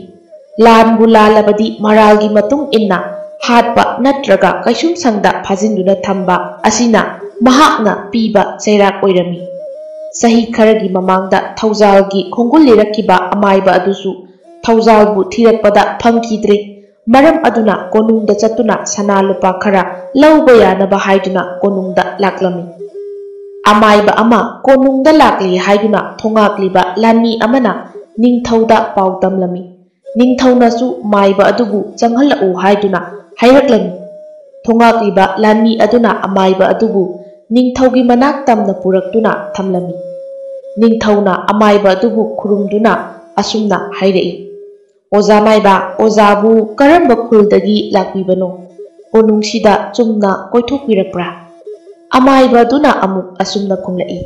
ꯂꯥꯟꯕꯨ ꯂꯥꯜꯂꯕꯗꯤ ꯃꯔꯥꯜꯒꯤ ꯃꯇꯨꯡ ꯏꯟꯅ ꯍꯥꯠꯄ ꯅꯠꯇ꯭ꯔꯒ ꯀꯩꯁꯨꯝꯁꯪꯗ ꯐꯥꯖꯤꯟꯗꯨꯅ ꯊꯝꯕ ꯑꯁꯤꯅ ꯃꯍꯥꯛꯅ ꯄꯤꯕ ꯆꯩꯔꯥꯛ ꯑꯣꯏꯔꯝꯃꯤ꯫ ꯆꯍꯤ ꯈꯔꯒꯤ ꯃꯃꯥꯡꯗ ꯊꯧꯖꯥꯜꯒꯤ ꯈꯣꯡꯒꯨꯜ ꯂꯤꯔꯛꯈꯤꯕ ꯑꯃꯥꯏꯕ ꯑꯗꯨꯁꯨ ꯊꯧꯖꯥꯜꯕꯨ ꯊꯤꯔꯛꯄꯗ ꯐꯪꯈꯤꯗ꯭ꯔꯦ꯫ ꯃꯔꯝ ꯑꯗꯨꯅ ꯀꯣꯅꯨꯡꯗ ꯆꯠꯇꯨꯅ ꯁꯅꯥ ꯂꯨꯄꯥ ꯈꯔ ꯂꯧꯕ ꯌꯥꯅꯕ ꯍꯥꯏꯗꯨꯅ ꯀꯣꯅꯨꯡꯗ ꯂꯥꯛꯂꯝꯃꯤ꯫ ꯑꯃꯥꯏꯕ ꯑꯃ ꯀꯣꯅꯨꯡꯗ ꯂꯥꯛꯂꯤ ꯍꯥꯏꯗꯨꯅ ꯊꯣꯉꯥꯛꯂꯤꯕ ꯂꯥꯟꯃꯤ ꯑꯃꯅ ꯅꯤꯡꯊꯧꯗ ꯄꯥꯎ ꯇꯝꯂꯝꯃꯤ꯫ ꯅꯤꯡꯊꯧꯅꯁꯨ ꯃꯥꯏꯕ ꯑꯗꯨꯕꯨ ꯆꯪꯍꯜꯂꯛꯎ ꯍꯥꯏꯗꯨꯅ ꯍꯥꯏꯔꯛꯂꯝꯃꯤ꯫ ꯊꯣꯉꯥꯛꯂꯤꯕ ꯂꯥꯟꯃꯤ ꯑꯗꯨꯅ ꯑꯃꯥꯏꯕ ꯑꯗꯨꯕꯨ ꯅꯤꯡꯊꯧꯒꯤ ꯃꯅꯥꯛ ꯇꯝꯅ ꯄꯨꯔꯛꯇꯨꯅ ꯊꯝꯂꯝꯃꯤ꯫ ꯅꯤꯡꯊꯧꯅ ꯑꯃꯥꯏꯕ ꯑꯗꯨꯕꯨ ꯈꯨꯔꯨꯝꯗꯨꯅ ꯑꯁꯨꯝꯅ ꯍꯥꯏꯔꯛꯏ, "ꯑꯣꯖꯥ ꯃꯥꯏꯕ, ꯑꯣꯖꯥꯕꯨ ꯀꯔꯝꯕ ꯈꯨꯜꯗꯒꯤ ꯂꯥꯛꯄꯤꯕꯅꯣ? ꯀꯣꯅꯨꯡꯁꯤꯗ ꯆꯨꯝꯅ ꯀꯣꯏꯊꯣꯛꯄꯤꯔꯛꯄ꯭ꯔꯥ?" ꯑꯃꯥꯏꯕ ꯑꯗꯨꯅ ꯑꯃꯨꯛ ꯑꯁꯨꯝꯅ ꯈꯨꯝꯂꯛꯏ,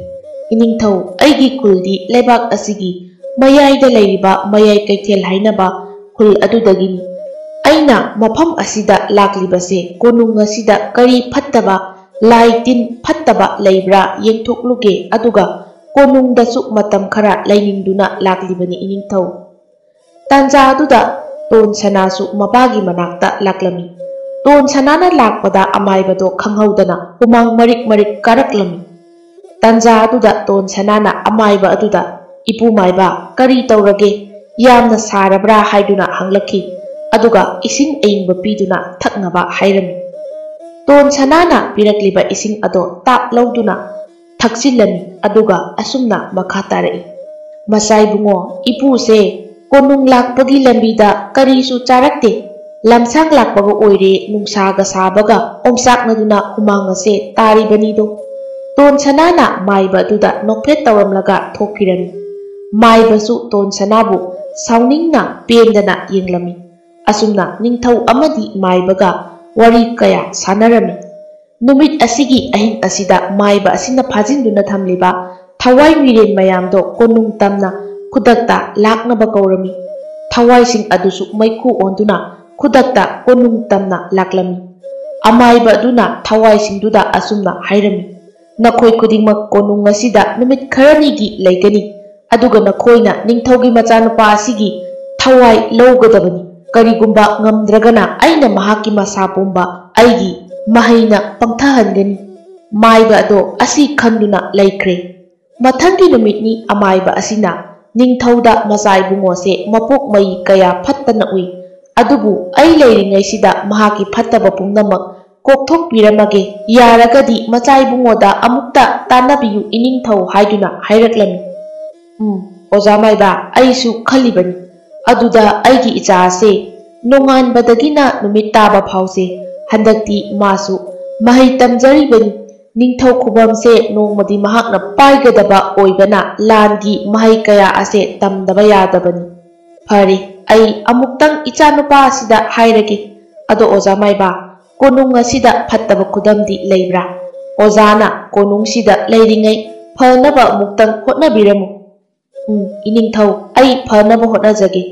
"ꯏꯅꯤꯡꯊꯧ, ꯑꯩꯒꯤ ꯈꯨꯜꯗꯤ ꯂꯩꯕꯥꯛ ꯑꯁꯤꯒꯤ ꯃꯌꯥꯏꯗ ꯂꯩꯔꯤꯕ ꯃꯌꯥꯏ ꯀꯩꯊꯦꯜ ꯍꯥꯏꯅꯕ ꯈꯨꯜ ꯑꯗꯨꯗꯒꯤꯅꯤ꯫ ꯑꯩꯅ ꯃꯐꯝ ꯑꯁꯤꯗ ꯂꯥꯛꯂꯤꯕꯁꯦ ꯀꯣꯅꯨꯡ ꯑꯁꯤꯗ ꯀꯔꯤ ꯐꯠꯇꯕ, ꯂꯥꯏ ꯇꯤꯟ ꯐꯠꯇꯕ ꯂꯩꯕ꯭ꯔꯥ ꯌꯦꯡꯊꯣꯛꯂꯨꯒꯦ, ꯑꯗꯨꯒ ꯀꯣꯅꯨꯡꯗꯁꯨ ꯃꯇꯝ ꯈꯔ ꯂꯩꯅꯤꯡꯗꯨꯅ ꯂꯥꯛꯂꯤꯕꯅꯤ ꯏꯅꯤꯡꯊꯧ"꯫ ꯇꯥꯟꯖꯥ ꯑꯗꯨꯗ ꯇꯣꯟ ꯁꯅꯥꯁꯨ ꯃꯄꯥꯒꯤ ꯃꯅꯥꯛꯇ ꯂꯥꯛꯂꯝꯃꯤ꯫ ꯇꯣꯟ ꯁꯅꯥꯅ ꯂꯥꯛꯄꯗ ꯑꯃꯥꯏꯕꯗꯣ ꯈꯪꯍꯧꯗꯅ ꯍꯨꯃꯥꯡ ꯃꯔꯤꯛ ꯃꯔꯤꯛ ꯀꯥꯔꯛꯂꯝꯃꯤ꯫ ꯇꯥꯟꯖꯥ ꯑꯗꯨꯗ ꯇꯣꯟ ꯁꯅꯥꯅ ꯑꯃꯥꯏꯕ ꯑꯗꯨꯗ, "ꯏꯄꯨ ꯃꯥꯏꯕ, ꯀꯔꯤ ꯇꯧꯔꯒꯦ? ꯌꯥꯝꯅ ꯁꯥꯔꯕ꯭ꯔꯥ?" ꯍꯥꯏꯗꯨꯅ ꯍꯪꯂꯛꯈꯤ꯫ ꯑꯗꯨꯒ ꯏꯁꯤꯡ ꯑꯏꯪꯕ ꯄꯤꯗꯨꯅ ꯊꯛꯅꯕ ꯍꯥꯏꯔꯝꯃꯤ꯫ ꯇꯣꯟ ꯁꯅꯥꯅ ꯄꯤꯔꯛꯂꯤꯕ ꯏꯁꯤꯡ ꯑꯗꯣ ꯇꯥꯞ ꯂꯧꯗꯨꯅ ꯊꯛꯆꯤꯜꯂꯝꯃꯤ꯫ ꯑꯗꯨꯒ ꯑꯁꯨꯝꯅ ꯃꯈꯥ ꯇꯥꯔꯛꯏ, "ꯃꯆꯥ ꯏꯕꯨꯡꯉꯣ, ꯏꯄꯨꯁꯦ ꯀꯣꯅꯨꯡ ꯂꯥꯛꯄꯒꯤ ꯂꯝꯕꯤꯗ ꯀꯔꯤꯁꯨ ꯆꯥꯔꯛꯇꯦ꯫ ꯂꯝꯁꯥꯡ ꯂꯥꯛꯄꯒ ꯑꯣꯏꯔꯦ, ꯅꯨꯡꯁꯥꯒ ꯁꯥꯕꯒ ꯑꯣꯝꯆꯥꯛꯅꯗꯨꯅ ꯍꯨꯃꯥꯡ ꯑꯁꯦ ꯇꯥꯔꯤꯕꯅꯤꯗꯣ꯫" ꯇꯣꯟ ꯁꯅꯥꯅ ꯃꯥꯏꯕ ꯑꯗꯨꯗ ꯅꯣꯛꯐꯦꯠ ꯇꯧꯔꯝꯂꯒ ꯊꯣꯛꯈꯤꯔꯝꯃꯤ꯫ ꯃꯥꯏꯕꯁꯨ ꯇꯣꯟ ꯁꯅꯥꯕꯨ ꯁꯥꯎꯅꯤꯡꯅ ꯄꯦꯟꯗꯅ ꯌꯦꯡꯂꯝꯃꯤ꯫ ꯑꯁꯨꯝꯅ ꯅꯤꯡꯊꯧ ꯑꯃꯗꯤ ꯃꯥꯏꯕꯒ ꯋꯥꯔꯤ ꯀꯌꯥ ꯁꯥꯟꯅꯔꯝꯃꯤ꯫ ꯅꯨꯃꯤꯠ ꯑꯁꯤꯒꯤ ꯑꯍꯤꯡ ꯑꯁꯤꯗ ꯃꯥꯏꯕ ꯑꯁꯤꯅ ꯐꯥꯖꯤꯟꯗꯨꯅ ꯊꯝꯂꯤꯕ ꯊꯋꯥꯏ ꯃꯤꯔꯦꯟ ꯃꯌꯥꯝꯗꯣ ꯀꯣꯅꯨꯡ ꯇꯝꯅ ꯈꯨꯗꯛꯇ ꯂꯥꯛꯅꯕ ꯀꯧꯔꯝꯃꯤ꯫ ꯊꯋꯥꯏꯁꯤꯡ ꯑꯗꯨꯁꯨ ꯃꯩꯈꯨ ꯑꯣꯟꯗꯨꯅ ꯈꯨꯗꯛꯇ ꯀꯣꯅꯨꯡ ꯇꯝꯅ ꯂꯥꯛꯂꯝꯃꯤ꯫ ꯑꯃꯥꯏꯕ ꯑꯗꯨꯅ ꯊꯋꯥꯏꯁꯤꯡꯗꯨꯗ ꯑꯁꯨꯝꯅ ꯍꯥꯏꯔꯝꯃꯤ, "ꯅꯈꯣꯏ ꯈꯨꯗꯤꯡꯃꯛ ꯀꯣꯅꯨꯡ ꯑꯁꯤꯗ ꯅꯨꯃꯤꯠ ꯈꯔꯅꯤꯒꯤ ꯂꯩꯒꯅꯤ, ꯑꯗꯨꯒ ꯅꯈꯣꯏꯅ ꯅꯤꯡꯊꯧꯒꯤ ꯃꯆꯥꯅꯨꯄꯥ ꯑꯁꯤꯒꯤ ꯊꯋꯥꯏ ꯂꯧꯒꯗꯕꯅꯤ꯫ ꯀꯔꯤꯒꯨꯝꯕ ꯉꯝꯗ꯭ꯔꯒꯅ ꯑꯩꯅ ꯃꯍꯥꯛꯀꯤ ꯃꯁꯥ ꯄꯨꯝꯕ ꯑꯩꯒꯤ ꯃꯍꯩꯅ ꯄꯪꯊꯍꯟꯒꯅꯤ꯫" ꯃꯥꯏꯕ ꯑꯗꯣ ꯑꯁꯤ ꯈꯟꯗꯨꯅ ꯂꯩꯈ꯭ꯔꯦ꯫ ꯃꯊꯪꯒꯤ ꯅꯨꯃꯤꯠꯅꯤ ꯑꯃꯥꯏꯕ ꯑꯁꯤꯅ ꯅꯤꯡꯊꯧꯗ ꯃꯆꯥ ꯏꯕꯨꯡꯉꯣꯁꯦ ꯃꯄꯣꯛ ꯃꯩ ꯀꯌꯥ ꯐꯠꯇꯅ ꯎꯏ, ꯑꯗꯨꯕꯨ ꯑꯩ ꯂꯩꯔꯤꯉꯩꯁꯤꯗ ꯃꯍꯥꯛꯀꯤ ꯐꯠꯇꯕ ꯄꯨꯝꯅꯃꯛ ꯀꯣꯛꯊꯣꯛꯄꯤꯔꯝꯃꯒꯦ, ꯌꯥꯔꯒꯗꯤ ꯃꯆꯥ ꯏꯕꯨꯡꯉꯣꯗ ꯑꯃꯨꯛꯇ ꯇꯥꯟꯅꯕꯤꯌꯨ ꯏꯅꯤꯡꯊꯧ ꯍꯥꯏꯗꯨꯅ ꯍꯥꯏꯔꯛꯂꯝꯃꯤ꯫ "ꯎꯝ, ꯑꯣꯖꯥ ꯃꯥꯏꯕ, ꯑꯩꯁꯨ ꯈꯜꯂꯤꯕꯅꯤ꯫ ꯑꯗꯨꯗ ꯑꯩꯒꯤ ꯏꯆꯥ ꯑꯁꯦ ꯅꯣꯡꯉꯥꯟꯕꯗꯒꯤꯅ ꯅꯨꯃꯤꯠ ꯇꯥꯕ ꯐꯥꯎꯁꯦ ꯍꯟꯗꯛꯇꯤ ꯃꯥꯁꯨ ꯃꯍꯩ ꯇꯝꯖꯔꯤꯕꯅꯤ꯫ ꯅꯤꯡꯊꯧ ꯈꯨꯕꯝꯁꯦ ꯅꯣꯡꯃꯗꯤ ꯃꯍꯥꯛꯅ ꯄꯥꯏꯒꯗꯕ ꯑꯣꯏꯕꯅ ꯂꯥꯟꯒꯤ ꯃꯍꯩ ꯀꯌꯥ ꯑꯁꯦ ꯇꯝꯗꯕ ꯌꯥꯗꯕꯅꯤ꯫ ꯐꯔꯦ, ꯑꯩ ꯑꯃꯨꯛꯇꯪ ꯏꯆꯥꯅꯨꯄꯥ ꯑꯁꯤꯗ ꯍꯥꯏꯔꯒꯦ꯫ ꯑꯗꯣ ꯑꯣꯖꯥ ꯃꯥꯏꯕ, ꯀꯣꯅꯨꯡ ꯑꯁꯤꯗ ꯐꯠꯇꯕ ꯈꯨꯗꯝꯗꯤ ꯂꯩꯕ꯭ꯔꯥ? ꯑꯣꯖꯥꯅ ꯀꯣꯅꯨꯡꯁꯤꯗ ꯂꯩꯔꯤꯉꯩ ꯐꯅꯕ ꯑꯃꯨꯛꯇꯪ ꯍꯣꯠꯅꯕꯤꯔꯝꯃꯨ꯫" "ꯎꯝ, ꯏꯅꯤꯡꯊꯧ, ꯑꯩ ꯐꯅꯕ ꯍꯣꯠꯅꯖꯒꯦ꯫"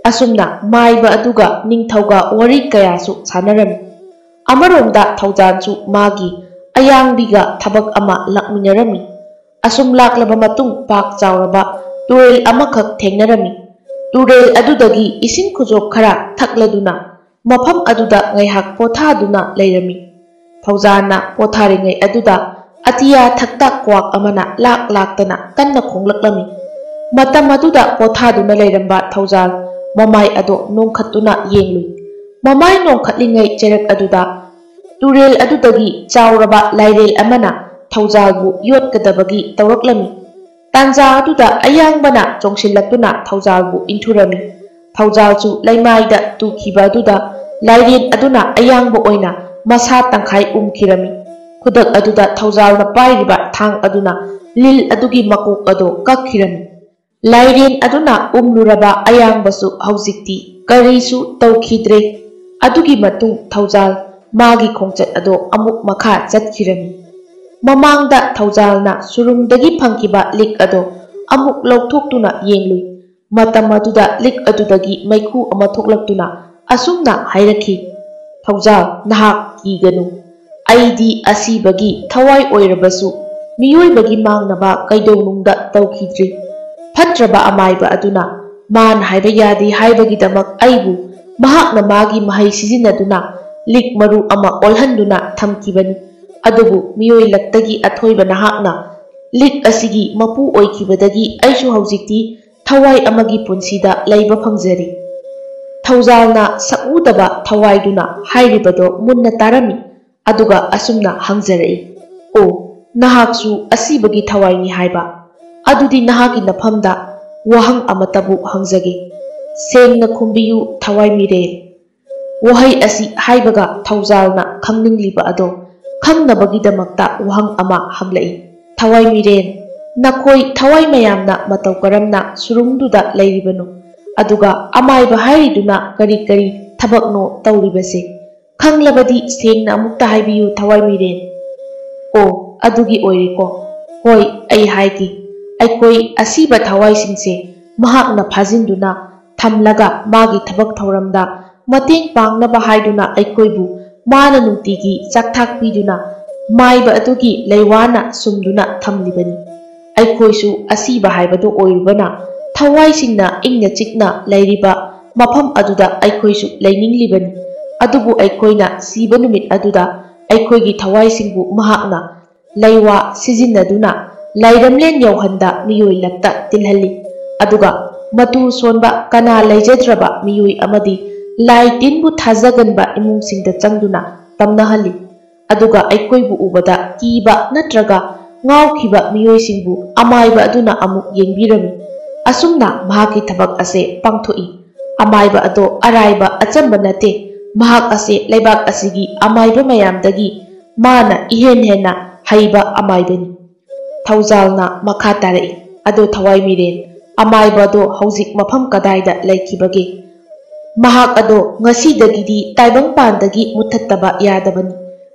ꯑꯁꯨꯝꯅ ꯃꯥꯏꯕ ꯑꯗꯨꯒ ꯅꯤꯡꯊꯧꯒ ꯋꯥꯔꯤ ꯀꯌꯥꯁꯨ ꯁꯥꯟꯅꯔꯝꯃꯤ꯫ ꯑꯃꯔꯣꯝꯗ ꯊꯧꯖꯥꯟꯁꯨ ꯃꯥꯒꯤ ꯑꯌꯥꯡꯕꯤꯒ ꯊꯕꯛ ꯑꯃ ꯂꯥꯛꯃꯤꯟꯅꯔꯝꯃꯤ꯫ ꯑꯁꯨꯝ ꯂꯥꯛꯂꯕ ꯃꯇꯨꯡ ꯄꯥꯛ ꯆꯥꯎꯔꯕ ꯇꯨꯔꯦꯜ ꯑꯃꯈꯛ ꯊꯦꯡꯅꯔꯝꯃꯤ꯫ ꯇꯨꯔꯦꯜ ꯑꯗꯨꯗꯒꯤ ꯏꯁꯤꯡ ꯈꯨꯖꯣꯞ ꯈꯔ ꯊꯛꯂꯗꯨꯅ ꯃꯐꯝ ꯑꯗꯨꯗ ꯉꯥꯏꯍꯥꯛ ꯄꯣꯊꯥꯗꯨꯅ ꯂꯩꯔꯝꯃꯤ꯫ ꯊꯧꯖꯥꯟꯅ ꯄꯣꯊꯥꯔꯤꯉꯩ ꯑꯗꯨꯗ ꯑꯇꯤꯌꯥ ꯊꯛꯇ ꯀ꯭ꯋꯥꯛ ꯑꯃꯅ ꯂꯥꯛ ꯂꯥꯛꯇꯅ ꯀꯟꯅ ꯈꯣꯡꯂꯛꯂꯝꯃꯤ꯫ ꯃꯇꯝ ꯑꯗꯨꯗ ꯄꯣꯊꯥꯗꯨꯅ ꯂꯩꯔꯝꯕ ꯊꯧꯖꯥꯜ ꯃꯃꯥꯏ ꯑꯗꯣ ꯅꯣꯡꯈꯠꯇꯨꯅ ꯌꯦꯡꯂꯨꯏ꯫ ꯃꯃꯥꯏ ꯅꯣꯡꯈꯠꯂꯤꯉꯩ ꯆꯩꯔꯛ ꯑꯗꯨꯗ ꯇꯨꯔꯦꯜ ꯑꯗꯨꯗꯒꯤ ꯆꯥꯎꯔꯕ ꯂꯥꯏꯔꯦꯜ ꯑꯃꯅ ꯊꯧꯖꯥꯜꯕꯨ ꯌꯣꯠꯀꯗꯕꯒꯤ ꯇꯧꯔꯛꯂꯝꯃꯤ꯫ ꯇꯥꯟꯖꯥ ꯑꯗꯨꯗ ꯑꯌꯥꯡꯕꯅ ꯆꯣꯡꯁꯤꯜꯂꯛꯇꯨꯅ ꯊꯧꯖꯥꯜꯕꯨ ꯏꯟꯊꯨꯔꯝꯃꯤ꯫ ꯊꯧꯖꯥꯜꯁꯨ ꯂꯩꯃꯥꯏꯗ ꯇꯨꯈꯤꯕ ꯑꯗꯨꯗ ꯂꯥꯏꯔꯦꯟ ꯑꯗꯨꯅ ꯑꯌꯥꯡꯕ ꯑꯣꯏꯅ ꯃꯁꯥ ꯇꯪꯈꯥꯏ ꯎꯝꯈꯤꯔꯝꯃꯤ꯫ ꯈꯨꯗꯛ ꯑꯗꯨꯗ ꯊꯧꯖꯥꯜꯅ ꯄꯥꯏꯔꯤꯕ ꯊꯥꯡ ꯑꯗꯨꯅ ꯂꯤꯜ ꯑꯗꯨꯒꯤ ꯃꯀꯣꯛ ꯑꯗꯨ ꯀꯛꯈꯤꯔꯝꯃꯤ꯫ ꯂꯥꯏꯔꯦꯟ ꯑꯗꯨꯅ ꯎꯝꯂꯨꯔꯕ ꯑꯌꯥꯡꯕꯁꯨ ꯍꯧꯖꯤꯛꯇꯤ ꯀꯔꯤꯁꯨ ꯇꯧꯈꯤꯗ꯭ꯔꯦ꯫ ꯑꯗꯨꯒꯤ ꯃꯇꯨꯡ ꯊꯧꯖꯥꯜ ꯃꯥꯒꯤ ꯈꯣꯡꯆꯠ ꯑꯗꯣ ꯑꯃꯨꯛ ꯃꯈꯥ ꯆꯠꯈꯤꯔꯝꯃꯤ꯫ ꯃꯃꯥꯡꯗ ꯊꯧꯖꯥꯜꯅ ꯁꯨꯔꯨꯡꯗꯒꯤ ꯐꯪꯈꯤꯕ ꯂꯤꯛ ꯑꯗꯣ ꯑꯃꯨꯛ ꯂꯧꯊꯣꯛꯇꯨꯅ ꯌꯦꯡꯂꯨꯏ꯫ ꯃꯇꯝ ꯑꯗꯨꯗ ꯂꯤꯛ ꯑꯗꯨꯗꯒꯤ ꯃꯩꯈꯨ ꯑꯃ ꯊꯣꯛꯂꯛꯇꯨꯅ ꯑꯁꯨꯝꯅ ꯍꯥꯏꯔꯛꯈꯤ, "ꯊꯧꯖꯥꯜ, ꯅꯍꯥꯛ ꯀꯤꯒꯅꯨ꯫ ꯑꯩꯗꯤ ꯑꯁꯤꯕꯒꯤ ꯊꯋꯥꯏ ꯑꯣꯏꯔꯕꯁꯨ ꯃꯤꯑꯣꯏꯕꯒꯤ ꯃꯥꯡꯅꯕ ꯀꯩꯗꯧꯅꯨꯡꯗ ꯇꯧꯈꯤꯗ꯭ꯔꯤ꯫ ꯐꯠꯇ꯭ꯔꯕ ꯑꯃꯥꯏꯕ ꯑꯗꯨꯅ ꯃꯥꯅ ꯍꯥꯏꯕ ꯌꯥꯗꯦ ꯍꯥꯏꯕꯒꯤꯗꯃꯛ ꯑꯩꯕꯨ ꯃꯍꯥꯛꯅ ꯃꯥꯒꯤ ꯃꯍꯩ ꯁꯤꯖꯤꯟꯅꯗꯨꯅ ꯂꯤꯛ ꯃꯔꯨ ꯑꯃ ꯑꯣꯜꯍꯟꯗꯨꯅ ꯊꯝꯈꯤꯕꯅꯤ꯫ ꯑꯗꯨꯕꯨ ꯃꯤꯑꯣꯏ ꯂꯛꯇꯒꯤ ꯑꯊꯣꯏꯕ ꯅꯍꯥꯛꯅ ꯂꯤꯛ ꯑꯁꯤꯒꯤ ꯃꯄꯨ ꯑꯣꯏꯈꯤꯕꯗꯒꯤ ꯑꯩꯁꯨ ꯍꯧꯖꯤꯛꯇꯤ ꯊꯋꯥꯏ ꯑꯃꯒꯤ ꯄꯨꯟꯁꯤꯗ ꯂꯩꯕ ꯐꯪꯖꯔꯤ꯫" ꯊꯧꯖꯥꯜꯅ ꯁꯛꯎꯗꯕ ꯊꯋꯥꯏꯗꯨꯅ ꯍꯥꯏꯔꯤꯕꯗꯣ ꯃꯨꯟꯅ ꯇꯥꯔꯝꯃꯤ꯫ ꯑꯗꯨꯒ ꯑꯁꯨꯝꯅ ꯍꯪꯖꯔꯛꯏ, "ꯑꯣ, ꯅꯍꯥꯛꯁꯨ ꯑꯁꯤꯕꯒꯤ ꯊꯋꯥꯏꯅꯤ ꯍꯥꯏꯕ? ꯑꯗꯨꯗꯤ ꯅꯍꯥꯛꯀꯤ ꯅꯐꯝꯗ ꯋꯥꯍꯪ ꯑꯃꯇꯕꯨ ꯍꯪꯖꯒꯦ꯫ ꯁꯦꯡꯅ ꯈꯨꯝꯕꯤꯌꯨ, ꯊꯋꯥꯏ ꯃꯤꯔꯦꯜ꯫" ꯋꯥꯍꯩ ꯑꯁꯤ ꯍꯥꯏꯕꯒ ꯊꯧꯖꯥꯜꯅ ꯈꯪꯅꯤꯡꯂꯤꯕ ꯑꯗꯣ ꯈꯪꯅꯕꯒꯤꯗꯃꯛꯇ ꯋꯥꯍꯪ ꯑꯃ ꯍꯪꯂꯛꯏ, "ꯊꯋꯥꯏ ꯃꯤꯔꯦꯜ, ꯅꯈꯣꯏ ꯊꯋꯥꯏ ꯃꯌꯥꯝꯅ ꯃꯇꯧ ꯀꯔꯝꯅ ꯁꯨꯔꯨꯡꯗꯨꯗ ꯂꯩꯔꯤꯕꯅꯣ? ꯑꯗꯨꯒ ꯑꯃꯥꯏꯕ ꯍꯥꯏꯔꯤꯗꯨꯅ ꯀꯔꯤ ꯀꯔꯤ ꯊꯕꯛꯅꯣ ꯇꯧꯔꯤꯕꯁꯦ? ꯈꯪꯂꯕꯗꯤ ꯁꯦꯡꯅ ꯑꯃꯨꯛꯇ ꯍꯥꯏꯕꯤꯌꯨ, ꯊꯋꯥꯏ ꯃꯤꯔꯦꯜ꯫" "ꯑꯣ, ꯑꯗꯨꯒꯤ ꯑꯣꯏꯔꯦꯀꯣ꯫ ꯍꯣꯏ, ꯑꯩ ꯍꯥꯏꯒꯦ꯫ ꯑꯩꯈꯣꯏ ꯑꯁꯤꯕ ꯊꯋꯥꯏꯁꯤꯡꯁꯦ ꯃꯍꯥꯛꯅ ꯐꯥꯖꯤꯟꯗꯨꯅ ꯊꯝꯂꯒ ꯃꯥꯒꯤ ꯊꯕꯛ ꯊꯧꯔꯝꯗ ꯃꯇꯦꯡ ꯄꯥꯡꯅꯕ ꯍꯥꯏꯗꯨꯅ ꯑꯩꯈꯣꯏꯕꯨ ꯃꯥꯅ ꯅꯨꯡꯇꯤꯒꯤ ꯆꯥꯛꯊꯥꯛ ꯄꯤꯗꯨꯅ ꯃꯥꯏꯕ ꯑꯗꯨꯒꯤ ꯂꯩꯋꯥꯅ ꯁꯨꯝꯗꯨꯅ ꯊꯝꯂꯤꯕꯅꯤ꯫ ꯑꯩꯈꯣꯏꯁꯨ ꯑꯁꯤꯕ ꯍꯥꯏꯕꯗꯨ ꯑꯣꯏꯔꯨꯕꯅ ꯊꯋꯥꯏꯁꯤꯡꯅ ꯏꯪꯅ ꯆꯤꯛꯅ ꯂꯩꯔꯤꯕ ꯃꯐꯝ ꯑꯗꯨꯗ ꯑꯩꯈꯣꯏꯁꯨ ꯂꯩꯅꯤꯡꯂꯤꯕꯅꯤ꯫ ꯑꯗꯨꯕꯨ ꯑꯩꯈꯣꯏꯅ ꯁꯤꯕ ꯅꯨꯃꯤꯠ ꯑꯗꯨꯗ ꯑꯩꯈꯣꯏꯒꯤ ꯊꯋꯥꯏꯁꯤꯡꯕꯨ ꯃꯍꯥꯛꯅ ꯂꯩꯋꯥ ꯁꯤꯖꯤꯟꯅꯗꯨꯅ ꯂꯥꯏꯔꯝꯂꯦꯟ ꯌꯧꯍꯟꯗ ꯃꯤꯑꯣꯏ ꯂꯛꯇ ꯇꯤꯜꯍꯜꯂꯤ꯫ ꯑꯗꯨꯒ ꯃꯇꯨ ꯁꯣꯟꯕ ꯀꯅꯥ ꯂꯩꯖꯗ꯭ꯔꯕ ꯃꯤꯑꯣꯏ ꯑꯃꯗꯤ ꯂꯥꯏ ꯇꯤꯟꯕꯨ ꯊꯥꯖꯒꯟꯕ ꯏꯃꯨꯡꯁꯤꯡꯗ ꯆꯪꯗꯨꯅ ꯇꯝꯅꯍꯜꯂꯤ꯫ ꯑꯗꯨꯒ ꯑꯩꯈꯣꯏꯕꯨ ꯎꯕꯗ ꯀꯤꯕ ꯅꯠꯇ꯭ꯔꯒ ꯉꯥꯎꯈꯤꯕ ꯃꯤꯑꯣꯏꯁꯤꯡꯕꯨ ꯑꯃꯥꯏꯕ ꯑꯗꯨꯅ ꯑꯃꯨꯛ ꯌꯦꯡꯕꯤꯔꯝꯃꯤ꯫ ꯑꯁꯨꯝꯅ ꯃꯍꯥꯛꯀꯤ ꯊꯕꯛ ꯑꯁꯦ ꯄꯥꯡꯊꯣꯛꯏ꯫ ꯑꯃꯥꯏꯕ ꯑꯗꯣ ꯑꯔꯥꯏꯕ ꯑꯆꯝꯕ ꯅꯠꯇꯦ꯫ ꯃꯍꯥꯛ ꯑꯁꯦ ꯂꯩꯕꯥꯛ ꯑꯁꯤꯒꯤ ꯑꯃꯥꯏꯕ ꯃꯌꯥꯝꯗꯒꯤ ꯃꯥꯅ ꯏꯍꯦꯟ ꯍꯦꯟꯅ ꯍꯩꯕ ꯑꯃꯥꯏꯕꯅꯤ꯫ ꯊꯧꯖꯥꯜꯅ ꯃꯈꯥ ꯇꯥꯔꯛꯏ, "ꯑꯗꯣ ꯊꯋꯥꯏ ꯃꯤꯔꯦꯟ, ꯑꯃꯥꯏꯕ ꯑꯗꯣ ꯍꯧꯖꯤꯛ ꯃꯐꯝ ꯀꯗꯥꯏꯗ ꯂꯩꯈꯤꯕꯒꯦ? ꯃꯍꯥꯛ ꯑꯗꯣ ꯉꯁꯤꯗꯒꯤꯗꯤ ꯇꯥꯏꯕꯪꯄꯥꯟꯗꯒꯤ ꯃꯨꯠꯊꯠꯇꯕ ꯌꯥꯗꯕꯅꯤ꯫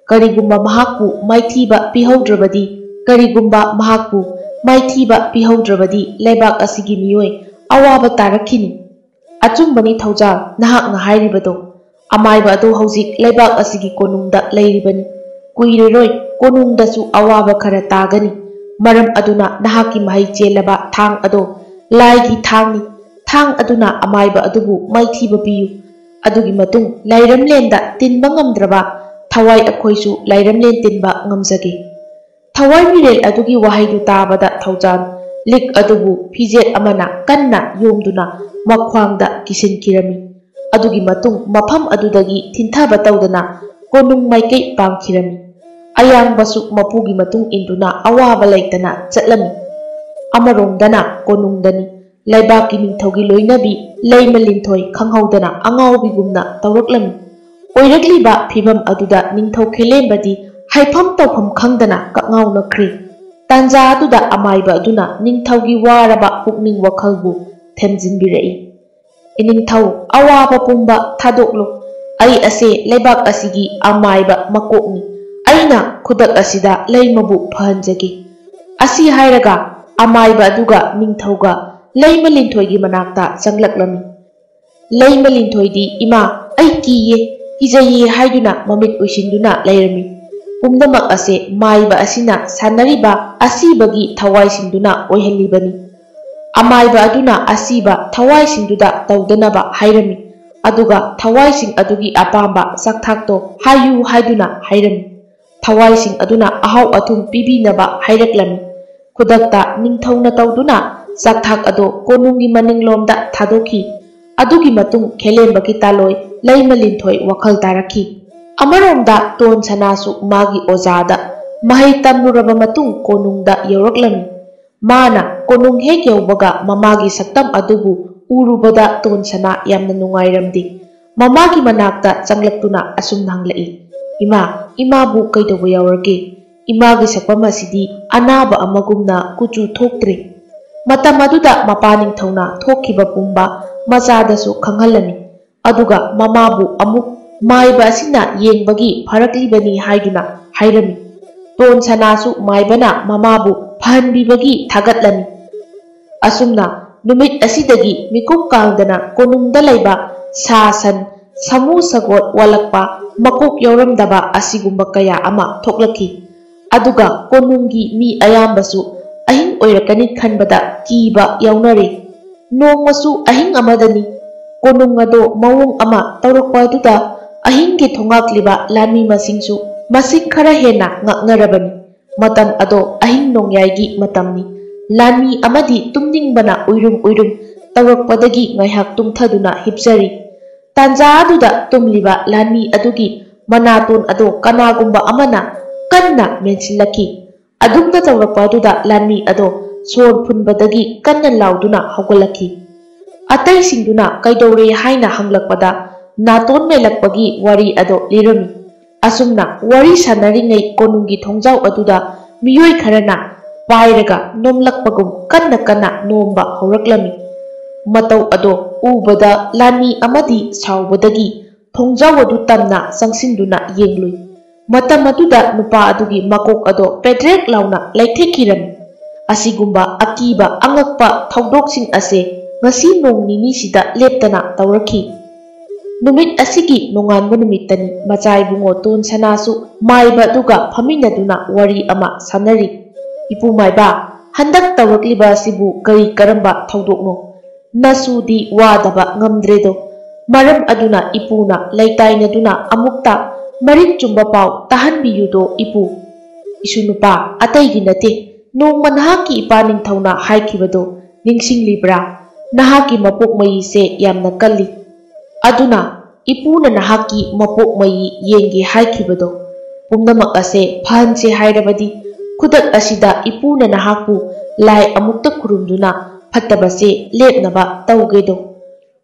ꯀꯔꯤꯒꯨꯝꯕ ꯃꯍꯥꯛꯄꯨ ꯃꯥꯏꯊꯤꯕ ꯄꯤꯍꯧꯗ꯭ꯔꯕꯗꯤ, ꯀꯔꯤꯒꯨꯝꯕ ꯃꯍꯥꯛꯄꯨ ꯃꯥꯏꯊꯤꯕ ꯄꯤꯍꯧꯗ꯭ꯔꯕꯗꯤ ꯂꯩꯕꯥꯛ ꯑꯁꯤꯒꯤ ꯃꯤꯑꯣꯏ ꯑꯋꯥꯕ ꯇꯥꯔꯛꯈꯤꯅꯤ꯫" "ꯑꯆꯨꯝꯕꯅꯤ ꯊꯧꯖꯥꯜ, ꯅꯍꯥꯛꯅ ꯍꯥꯏꯔꯤꯕꯗꯣ꯫ ꯑꯃꯥꯏꯕ ꯑꯗꯨ ꯍꯧꯖꯤꯛ ꯂꯩꯕꯥꯛ ꯑꯁꯤꯒꯤ ꯀꯣꯅꯨꯡꯗ ꯂꯩꯔꯤꯕꯅꯤ꯫ ꯀꯨꯏꯔꯔꯣꯏ ꯀꯣꯅꯨꯡꯗꯁꯨ ꯑꯋꯥꯕ ꯈꯔ ꯇꯥꯒꯅꯤ꯫ ꯃꯔꯝ ꯑꯗꯨꯅ ꯅꯍꯥꯛꯀꯤ ꯃꯍꯩ ꯆꯦꯜꯂꯕ ꯊꯥꯡ ꯑꯗꯣ ꯂꯥꯏꯒꯤ ꯊꯥꯡꯅꯤ꯫ ꯊꯥꯡ ꯑꯗꯨꯅ ꯑꯃꯥꯏꯕ ꯑꯗꯨꯕꯨ ꯃꯥꯏꯊꯤꯕ ꯄꯤꯌꯨ꯫ ꯑꯗꯨꯒꯤ ꯃꯇꯨꯡ ꯂꯥꯏꯔꯝꯂꯦꯟꯗ ꯇꯤꯟꯕ ꯉꯝꯗ꯭ꯔꯕ ꯊꯋꯥꯏ ꯑꯩꯈꯣꯏꯁꯨ ꯂꯥꯏꯔꯝꯂꯦꯟ ꯇꯤꯟꯕ ꯉꯝꯖꯒꯦ꯫" ꯊꯋꯥꯏ ꯃꯤꯔꯦꯜ ꯑꯗꯨꯒꯤ ꯋꯥꯍꯩꯗꯨ ꯇꯥꯕꯗ ꯊꯧꯖꯥꯜ ꯂꯤꯛ ꯑꯗꯨꯕꯨ ꯐꯤꯖꯦꯠ ꯑꯃꯅ ꯀꯟꯅ ꯌꯣꯝꯗꯨꯅ ꯃꯈ꯭ꯋꯥꯡꯗ ꯀꯤꯁꯤꯟꯈꯤꯔꯝꯃꯤ꯫ ꯑꯗꯨꯒꯤ ꯃꯇꯨꯡ ꯃꯐꯝ ꯑꯗꯨꯗꯒꯤ ꯊꯤꯟꯊꯕ ꯇꯧꯗꯅ ꯀꯣꯅꯨꯡ ꯃꯥꯏꯀꯩ ꯄꯥꯡꯈꯤꯔꯝꯃꯤ꯫ ꯑꯌꯥꯡꯕꯁꯨ ꯃꯄꯨꯒꯤ ꯃꯇꯨꯡ ꯏꯟꯗꯨꯅ ꯑꯋꯥꯕ ꯂꯩꯇꯅ ꯆꯠꯂꯝꯃꯤ꯫ ꯑꯃꯔꯣꯝꯗꯅ ꯀꯣꯅꯨꯡꯗꯅꯤ꯫ ꯂꯩꯕꯥꯛꯀꯤ ꯅꯤꯡꯊꯧꯒꯤ ꯂꯣꯏꯅꯕꯤ ꯂꯩꯃ ꯂꯤꯟꯊꯣꯏ ꯈꯪꯍꯧꯗꯅ ꯑꯉꯥꯎꯕꯤꯒꯨꯝꯅ ꯇꯧꯔꯛꯂꯝꯃꯤ꯫ ꯑꯣꯏꯔꯛꯂꯤꯕ ꯐꯤꯚꯝ ꯑꯗꯨꯗ ꯅꯤꯡꯊꯧ ꯈꯦꯂꯦꯝꯕꯗꯤ ꯍꯥꯏꯐꯝ ꯇꯧꯐꯝ ꯈꯪꯗꯅ ꯀꯛꯉꯥꯎꯅꯈ꯭ꯔꯦ꯫ ꯇꯥꯟꯖꯥ ꯑꯗꯨꯗ ꯑꯃꯥꯏꯕ ꯑꯗꯨꯅ ꯅꯤꯡꯊꯧꯒꯤ ꯋꯥꯔꯕ ꯄꯨꯛꯅꯤꯡ ꯋꯥꯈꯜꯕꯨ ꯊꯦꯝꯖꯤꯟꯕꯤꯔꯛꯏ꯫ "ꯏꯅꯤꯡꯊꯧ, ꯑꯋꯥꯕ ꯄꯨꯝꯕ ꯊꯥꯗꯣꯛꯂꯨ꯫ ꯑꯩ ꯑꯁꯦ ꯂꯩꯕꯥꯛ ꯑꯁꯤꯒꯤ ꯑꯃꯥꯏꯕ ꯃꯀꯣꯛꯅꯤ꯫ ꯑꯩꯅ ꯈꯨꯗꯛ ꯑꯁꯤꯗ ꯂꯩꯃꯕꯨ ꯐꯍꯟꯖꯒꯦ꯫" ꯑꯁꯤ ꯍꯥꯏꯔꯒ ꯑꯃꯥꯏꯕ ꯑꯗꯨꯒ ꯅꯤꯡꯊꯧꯒ ꯂꯩꯃ ꯂꯤꯟꯊꯣꯏꯒꯤ ꯃꯅꯥꯛꯇ ꯆꯪꯂꯛꯂꯝꯃꯤ꯫ ꯂꯩꯃ ꯂꯤꯟꯊꯣꯏꯗꯤ, "ꯏꯃꯥ, ꯑꯩ ꯀꯤꯌꯦ, ꯀꯤꯖꯩꯌꯦ" ꯍꯥꯏꯗꯨꯅ ꯃꯃꯤꯠ ꯎꯏꯁꯤꯟꯗꯨꯅ ꯂꯩꯔꯝꯃꯤ꯫ ꯄꯨꯝꯅꯃꯛ ꯑꯁꯦ ꯃꯥꯏꯕ ꯑꯁꯤꯅ ꯁꯥꯟꯅꯔꯤꯕ ꯑꯁꯤꯕꯒꯤ ꯊꯋꯥꯏꯁꯤꯡꯗꯨꯅ ꯑꯣꯏꯍꯜꯂꯤꯕꯅꯤ꯫ ꯑꯃꯥꯏꯕ ꯑꯗꯨꯅ ꯑꯁꯤꯕ ꯊꯋꯥꯏꯁꯤꯡꯗꯨꯗ ꯇꯧꯗꯅꯕ ꯍꯥꯏꯔꯝꯃꯤ꯫ ꯑꯗꯨꯒ ꯊꯋꯥꯏꯁꯤꯡ ꯑꯗꯨꯒꯤ ꯑꯄꯥꯝꯕ ꯆꯥꯛꯊꯥꯛꯇꯣ ꯍꯥꯏꯌꯨ ꯍꯥꯏꯗꯨꯅ ꯍꯥꯏꯔꯝꯃꯤ꯫ ꯊꯋꯥꯏꯁꯤꯡ ꯑꯗꯨꯅ ꯑꯍꯥꯎ ꯑꯊꯨꯝ ꯄꯤꯕꯤꯅꯕ ꯍꯥꯏꯔꯛꯂꯝꯃꯤ꯫ ꯈꯨꯗꯛꯇ ꯅꯤꯡꯊꯧꯅ ꯇꯧꯗꯨꯅ ꯆꯥꯛꯊꯥꯛ ꯑꯗꯣ ꯀꯣꯅꯨꯡꯒꯤ ꯃꯅꯤꯡꯂꯣꯝꯗ ꯊꯥꯗꯣꯛꯈꯤ꯫ ꯑꯗꯨꯒꯤ ꯃꯇꯨꯡ ꯈꯦꯂꯦꯝꯕꯒꯤ ꯇꯥꯂꯣꯏ ꯂꯩꯃ ꯂꯤꯟꯊꯣꯏ ꯋꯥꯈꯜ ꯇꯥꯔꯛꯈꯤ꯫ ꯑꯃꯔꯣꯝꯗ ꯇꯣꯟ ꯁꯅꯥꯁꯨ ꯃꯥꯒꯤ ꯑꯣꯖꯥꯗ ꯃꯍꯩ ꯇꯝꯂꯨꯔꯕ ꯃꯇꯨꯡ ꯀꯣꯅꯨꯡꯗ ꯌꯧꯔꯛꯂꯝꯃꯤ꯫ ꯃꯥꯅ ꯀꯣꯅꯨꯡ ꯍꯦꯛ ꯌꯧꯕꯒ ꯃꯃꯥꯒꯤ ꯁꯛꯇꯝ ꯑꯗꯨꯕꯨ ꯎꯔꯨꯕꯗ ꯇꯣꯟ ꯁꯅꯥ ꯌꯥꯝꯅ ꯅꯨꯡꯉꯥꯏꯔꯝꯗꯦ꯫ ꯃꯃꯥꯒꯤ ꯃꯅꯥꯛꯇ ꯆꯪꯂꯛꯇꯨꯅ ꯑꯁꯨꯝꯅ ꯍꯪꯂꯛꯏ, "ꯏꯃꯥ, ꯏꯃꯥꯕꯨ ꯀꯩꯗꯧꯕ ꯌꯥꯎꯔꯒꯦ? ꯏꯃꯥꯒꯤ ꯁꯛꯐꯝ ꯑꯁꯤꯗꯤ ꯑꯅꯥꯕ ꯑꯃꯒꯨꯝꯅ ꯀꯨꯆꯨ ꯊꯣꯛꯇ꯭ꯔꯦ꯫" ꯃꯇꯝ ꯑꯗꯨꯗ ꯃꯄꯥ ꯅꯤꯡꯊꯧꯅ ꯊꯣꯛꯈꯤꯕ ꯄꯨꯝꯕ ꯃꯆꯥꯗꯁꯨ ꯈꯪꯍꯜꯂꯝꯃꯤ꯫ ꯑꯗꯨꯒ ꯃꯃꯥꯕꯨ ꯑꯃꯨꯛ ꯃꯥꯏꯕ ꯑꯁꯤꯅ ꯌꯦꯡꯕꯒꯤ ꯐꯔꯛꯂꯤꯕꯅꯤ ꯍꯥꯏꯗꯨꯅ ꯍꯥꯏꯔꯝꯃꯤ꯫ ꯇꯣꯟ ꯁꯅꯥꯁꯨ ꯃꯥꯏꯕꯅ ꯃꯃꯥꯕꯨ ꯐꯍꯟꯕꯤꯕꯒꯤ ꯊꯥꯒꯠꯂꯝꯃꯤ꯫ ꯑꯁꯨꯝꯅ ꯅꯨꯃꯤꯠ ꯑꯁꯤꯗꯒꯤ ꯃꯤꯀꯨꯞ ꯀꯥꯡꯗꯅ ꯀꯣꯅꯨꯡꯗ ꯂꯩꯕ ꯁꯥ ꯁꯟ, ꯁꯥꯃꯨ ꯁꯒꯣꯠ ꯋꯥꯠꯂꯛꯄ, ꯃꯀꯣꯛ ꯌꯥꯎꯔꯝꯗꯕ ꯑꯁꯤꯒꯨꯝꯕ ꯀꯌꯥ ꯑꯃ ꯊꯣꯛꯂꯛꯈꯤ꯫ ꯑꯗꯨꯒ ꯀꯣꯅꯨꯡꯒꯤ ꯃꯤ ꯑꯌꯥꯝꯕꯁꯨ ꯑꯍꯤꯡ ꯑꯣꯏꯔꯛꯀꯅꯤ ꯈꯟꯕꯗ ꯀꯤꯕ ꯌꯥꯎꯅꯔꯦ꯫ ꯅꯣꯡꯃꯁꯨ ꯑꯍꯤꯡ ꯑꯃꯗꯅꯤ꯫ ꯀꯣꯅꯨꯡ ꯑꯗꯣ ꯃꯑꯣꯡ ꯑꯃ ꯇꯧꯔꯛꯄ ꯑꯗꯨꯗ ꯑꯍꯤꯡꯒꯤ ꯊꯣꯉꯥꯛꯂꯤꯕ ꯂꯥꯟꯃꯤ ꯃꯁꯤꯡꯁꯨ ꯃꯁꯤꯡ ꯈꯔ ꯍꯦꯟꯅ ꯉꯛꯅꯔꯕꯅꯤ꯫ ꯃꯇꯝ ꯑꯗꯣ ꯑꯍꯤꯡ ꯅꯣꯡꯌꯥꯏꯒꯤ ꯃꯇꯝꯅꯤ꯫ ꯂꯥꯟꯃꯤ ꯑꯃꯗꯤ ꯇꯨꯝꯅꯤꯡꯕꯅ ꯎꯏꯔꯨꯝ ꯎꯏꯔꯨꯝ ꯇꯧꯔꯛꯄꯗꯒꯤ ꯉꯥꯏꯍꯥꯛ ꯇꯨꯝꯊꯗꯨꯅ ꯍꯤꯞꯆꯔꯤ꯫ ꯇꯥꯟꯖꯥ ꯑꯗꯨꯗ ꯇꯨꯝꯂꯤꯕ ꯂꯥꯟꯃꯤ ꯑꯗꯨꯒꯤ ꯃꯅꯥꯇꯣꯟ ꯑꯗꯣ ꯀꯅꯥꯒꯨꯝꯕ ꯑꯃꯅ ꯀꯟꯅ ꯃꯦꯟꯁꯤꯜꯂꯛꯈꯤ꯫ ꯑꯗꯨꯝꯅ ꯇꯧꯔꯛꯄ ꯑꯗꯨꯗ ꯂꯥꯟꯃꯤ ꯑꯗꯣ ꯁꯣꯔ ꯐꯨꯟꯕꯗꯒꯤ ꯀꯟꯅ ꯂꯥꯎꯗꯨꯅ ꯍꯧꯒꯠꯂꯛꯈꯤ꯫ ꯑꯇꯩꯁꯤꯡꯗꯨꯅ ꯀꯩꯗꯧꯔꯦ ꯍꯥꯏꯅ ꯍꯪꯂꯛꯄꯗ ꯅꯥꯇꯣꯟ ꯃꯦꯜꯂꯛꯄꯒꯤ ꯋꯥꯔꯤ ꯑꯗꯣ ꯂꯤꯔꯝꯃꯤ꯫ ꯑꯁꯨꯝꯅ ꯋꯥꯔꯤ ꯁꯥꯟꯅꯔꯤꯉꯩ ꯀꯣꯅꯨꯡꯒꯤ ꯊꯣꯡꯖꯥꯎ ꯑꯗꯨꯗ ꯃꯤꯑꯣꯏ ꯈꯔꯅ ꯄꯥꯏꯔꯒ ꯅꯣꯝꯂꯛꯄꯒꯨꯝ ꯀꯟꯅ ꯀꯟꯅ ꯅꯣꯝꯕ ꯍꯧꯔꯛꯂꯝꯃꯤ꯫ ꯃꯇꯧ ꯑꯗꯣ ꯎꯕꯗ ꯂꯥꯟꯃꯤ ꯑꯃꯗꯤ ꯁꯥꯎꯕꯗꯒꯤ ꯊꯣꯡꯖꯥꯎ ꯑꯗꯨ ꯇꯝꯅ ꯆꯪꯁꯤꯟꯗꯨꯅ ꯌꯦꯡꯂꯨꯏ꯫ ꯃꯇꯝ ꯑꯗꯨꯗ ꯅꯨꯄꯥ ꯑꯗꯨꯒꯤ ꯃꯀꯣꯛ ꯑꯗꯣ ꯄꯦꯗ꯭ꯔꯦꯛ ꯂꯥꯎꯅ ꯂꯩꯊꯦꯛꯈꯤꯔꯝꯃꯤ꯫ ꯑꯁꯤꯒꯨꯝꯕ ꯑꯀꯤꯕ ꯑꯉꯛꯄ ꯊꯧꯗꯣꯛꯁꯤꯡ ꯑꯁꯦ ꯉꯁꯤ ꯅꯣꯡ ꯅꯤꯅꯤꯁꯤꯗ ꯂꯦꯞꯇꯅ ꯇꯧꯔꯛꯈꯤ꯫ ꯅꯨꯃꯤꯠ ꯑꯁꯤꯒꯤ ꯅꯣꯡꯉꯥꯟꯕ ꯅꯨꯃꯤꯠꯇꯅꯤ ꯃꯆꯥ ꯏꯕꯨꯡꯉꯣ ꯇꯣꯟ ꯁꯅꯥꯁꯨ ꯃꯥꯏꯕ ꯑꯗꯨꯒ ꯐꯝꯃꯤꯟꯅꯗꯨꯅ ꯋꯥꯔꯤ ꯑꯃ ꯁꯥꯟꯅꯔꯤ꯫ "ꯏꯄꯨ ꯃꯥꯏꯕ, ꯍꯟꯗꯛ ꯇꯧꯔꯛꯂꯤꯕ ꯑꯁꯤꯕꯨ ꯀꯔꯤ ꯀꯔꯝꯕ ꯊꯧꯗꯣꯛꯅꯣ? ꯅꯁꯨꯗꯤ ꯋꯥꯗꯕ ꯉꯝꯗ꯭ꯔꯦꯗꯣ꯫ ꯃꯔꯝ ꯑꯗꯨꯅ ꯏꯄꯨꯅ ꯂꯩꯇꯥꯏꯅꯗꯨꯅ ꯑꯃꯨꯛꯇ ꯃꯔꯤꯛ ꯆꯨꯝꯕ ꯄꯥꯎ ꯇꯥꯍꯟꯕꯤꯌꯨꯗꯣ ꯏꯄꯨ꯫" "ꯏꯁꯨ ꯅꯨꯄꯥ, ꯑꯇꯩꯒꯤ ꯅꯠꯇꯦ, "ꯅꯣꯡꯃ ꯅꯍꯥꯛꯀꯤ ꯏꯄꯥ ꯅꯤꯡꯊꯧꯅ ꯍꯥꯏꯈꯤꯕꯗꯨ ꯅꯤꯡꯁꯤꯡꯂꯤꯕ꯭ꯔꯥ? ꯅꯍꯥꯛꯀꯤ ꯃꯄꯣꯛ ꯃꯌꯤꯁꯦ ꯌꯥꯝꯅ ꯀꯜꯂꯤ꯫ ꯑꯗꯨꯅ ꯏꯄꯨꯅ ꯅꯍꯥꯛꯀꯤ ꯃꯄꯣꯛ ꯃꯌꯤ ꯌꯦꯡꯒꯦ ꯍꯥꯏꯈꯤꯕꯗꯣ, ꯄꯨꯝꯅꯃꯛ ꯑꯁꯦ ꯐꯍꯟꯁꯦ ꯍꯥꯏꯔꯕꯗꯤ, ꯈꯨꯗꯛ ꯑꯁꯤꯗ ꯏꯄꯨꯅ ꯅꯍꯥꯛꯄꯨ ꯂꯥꯏ ꯑꯃꯨꯛꯇ ꯈꯨꯔꯨꯝꯗꯨꯅ ꯐꯠꯇꯕꯁꯦ ꯂꯦꯞꯅꯕ ꯇꯧꯒꯦꯗꯣ꯫"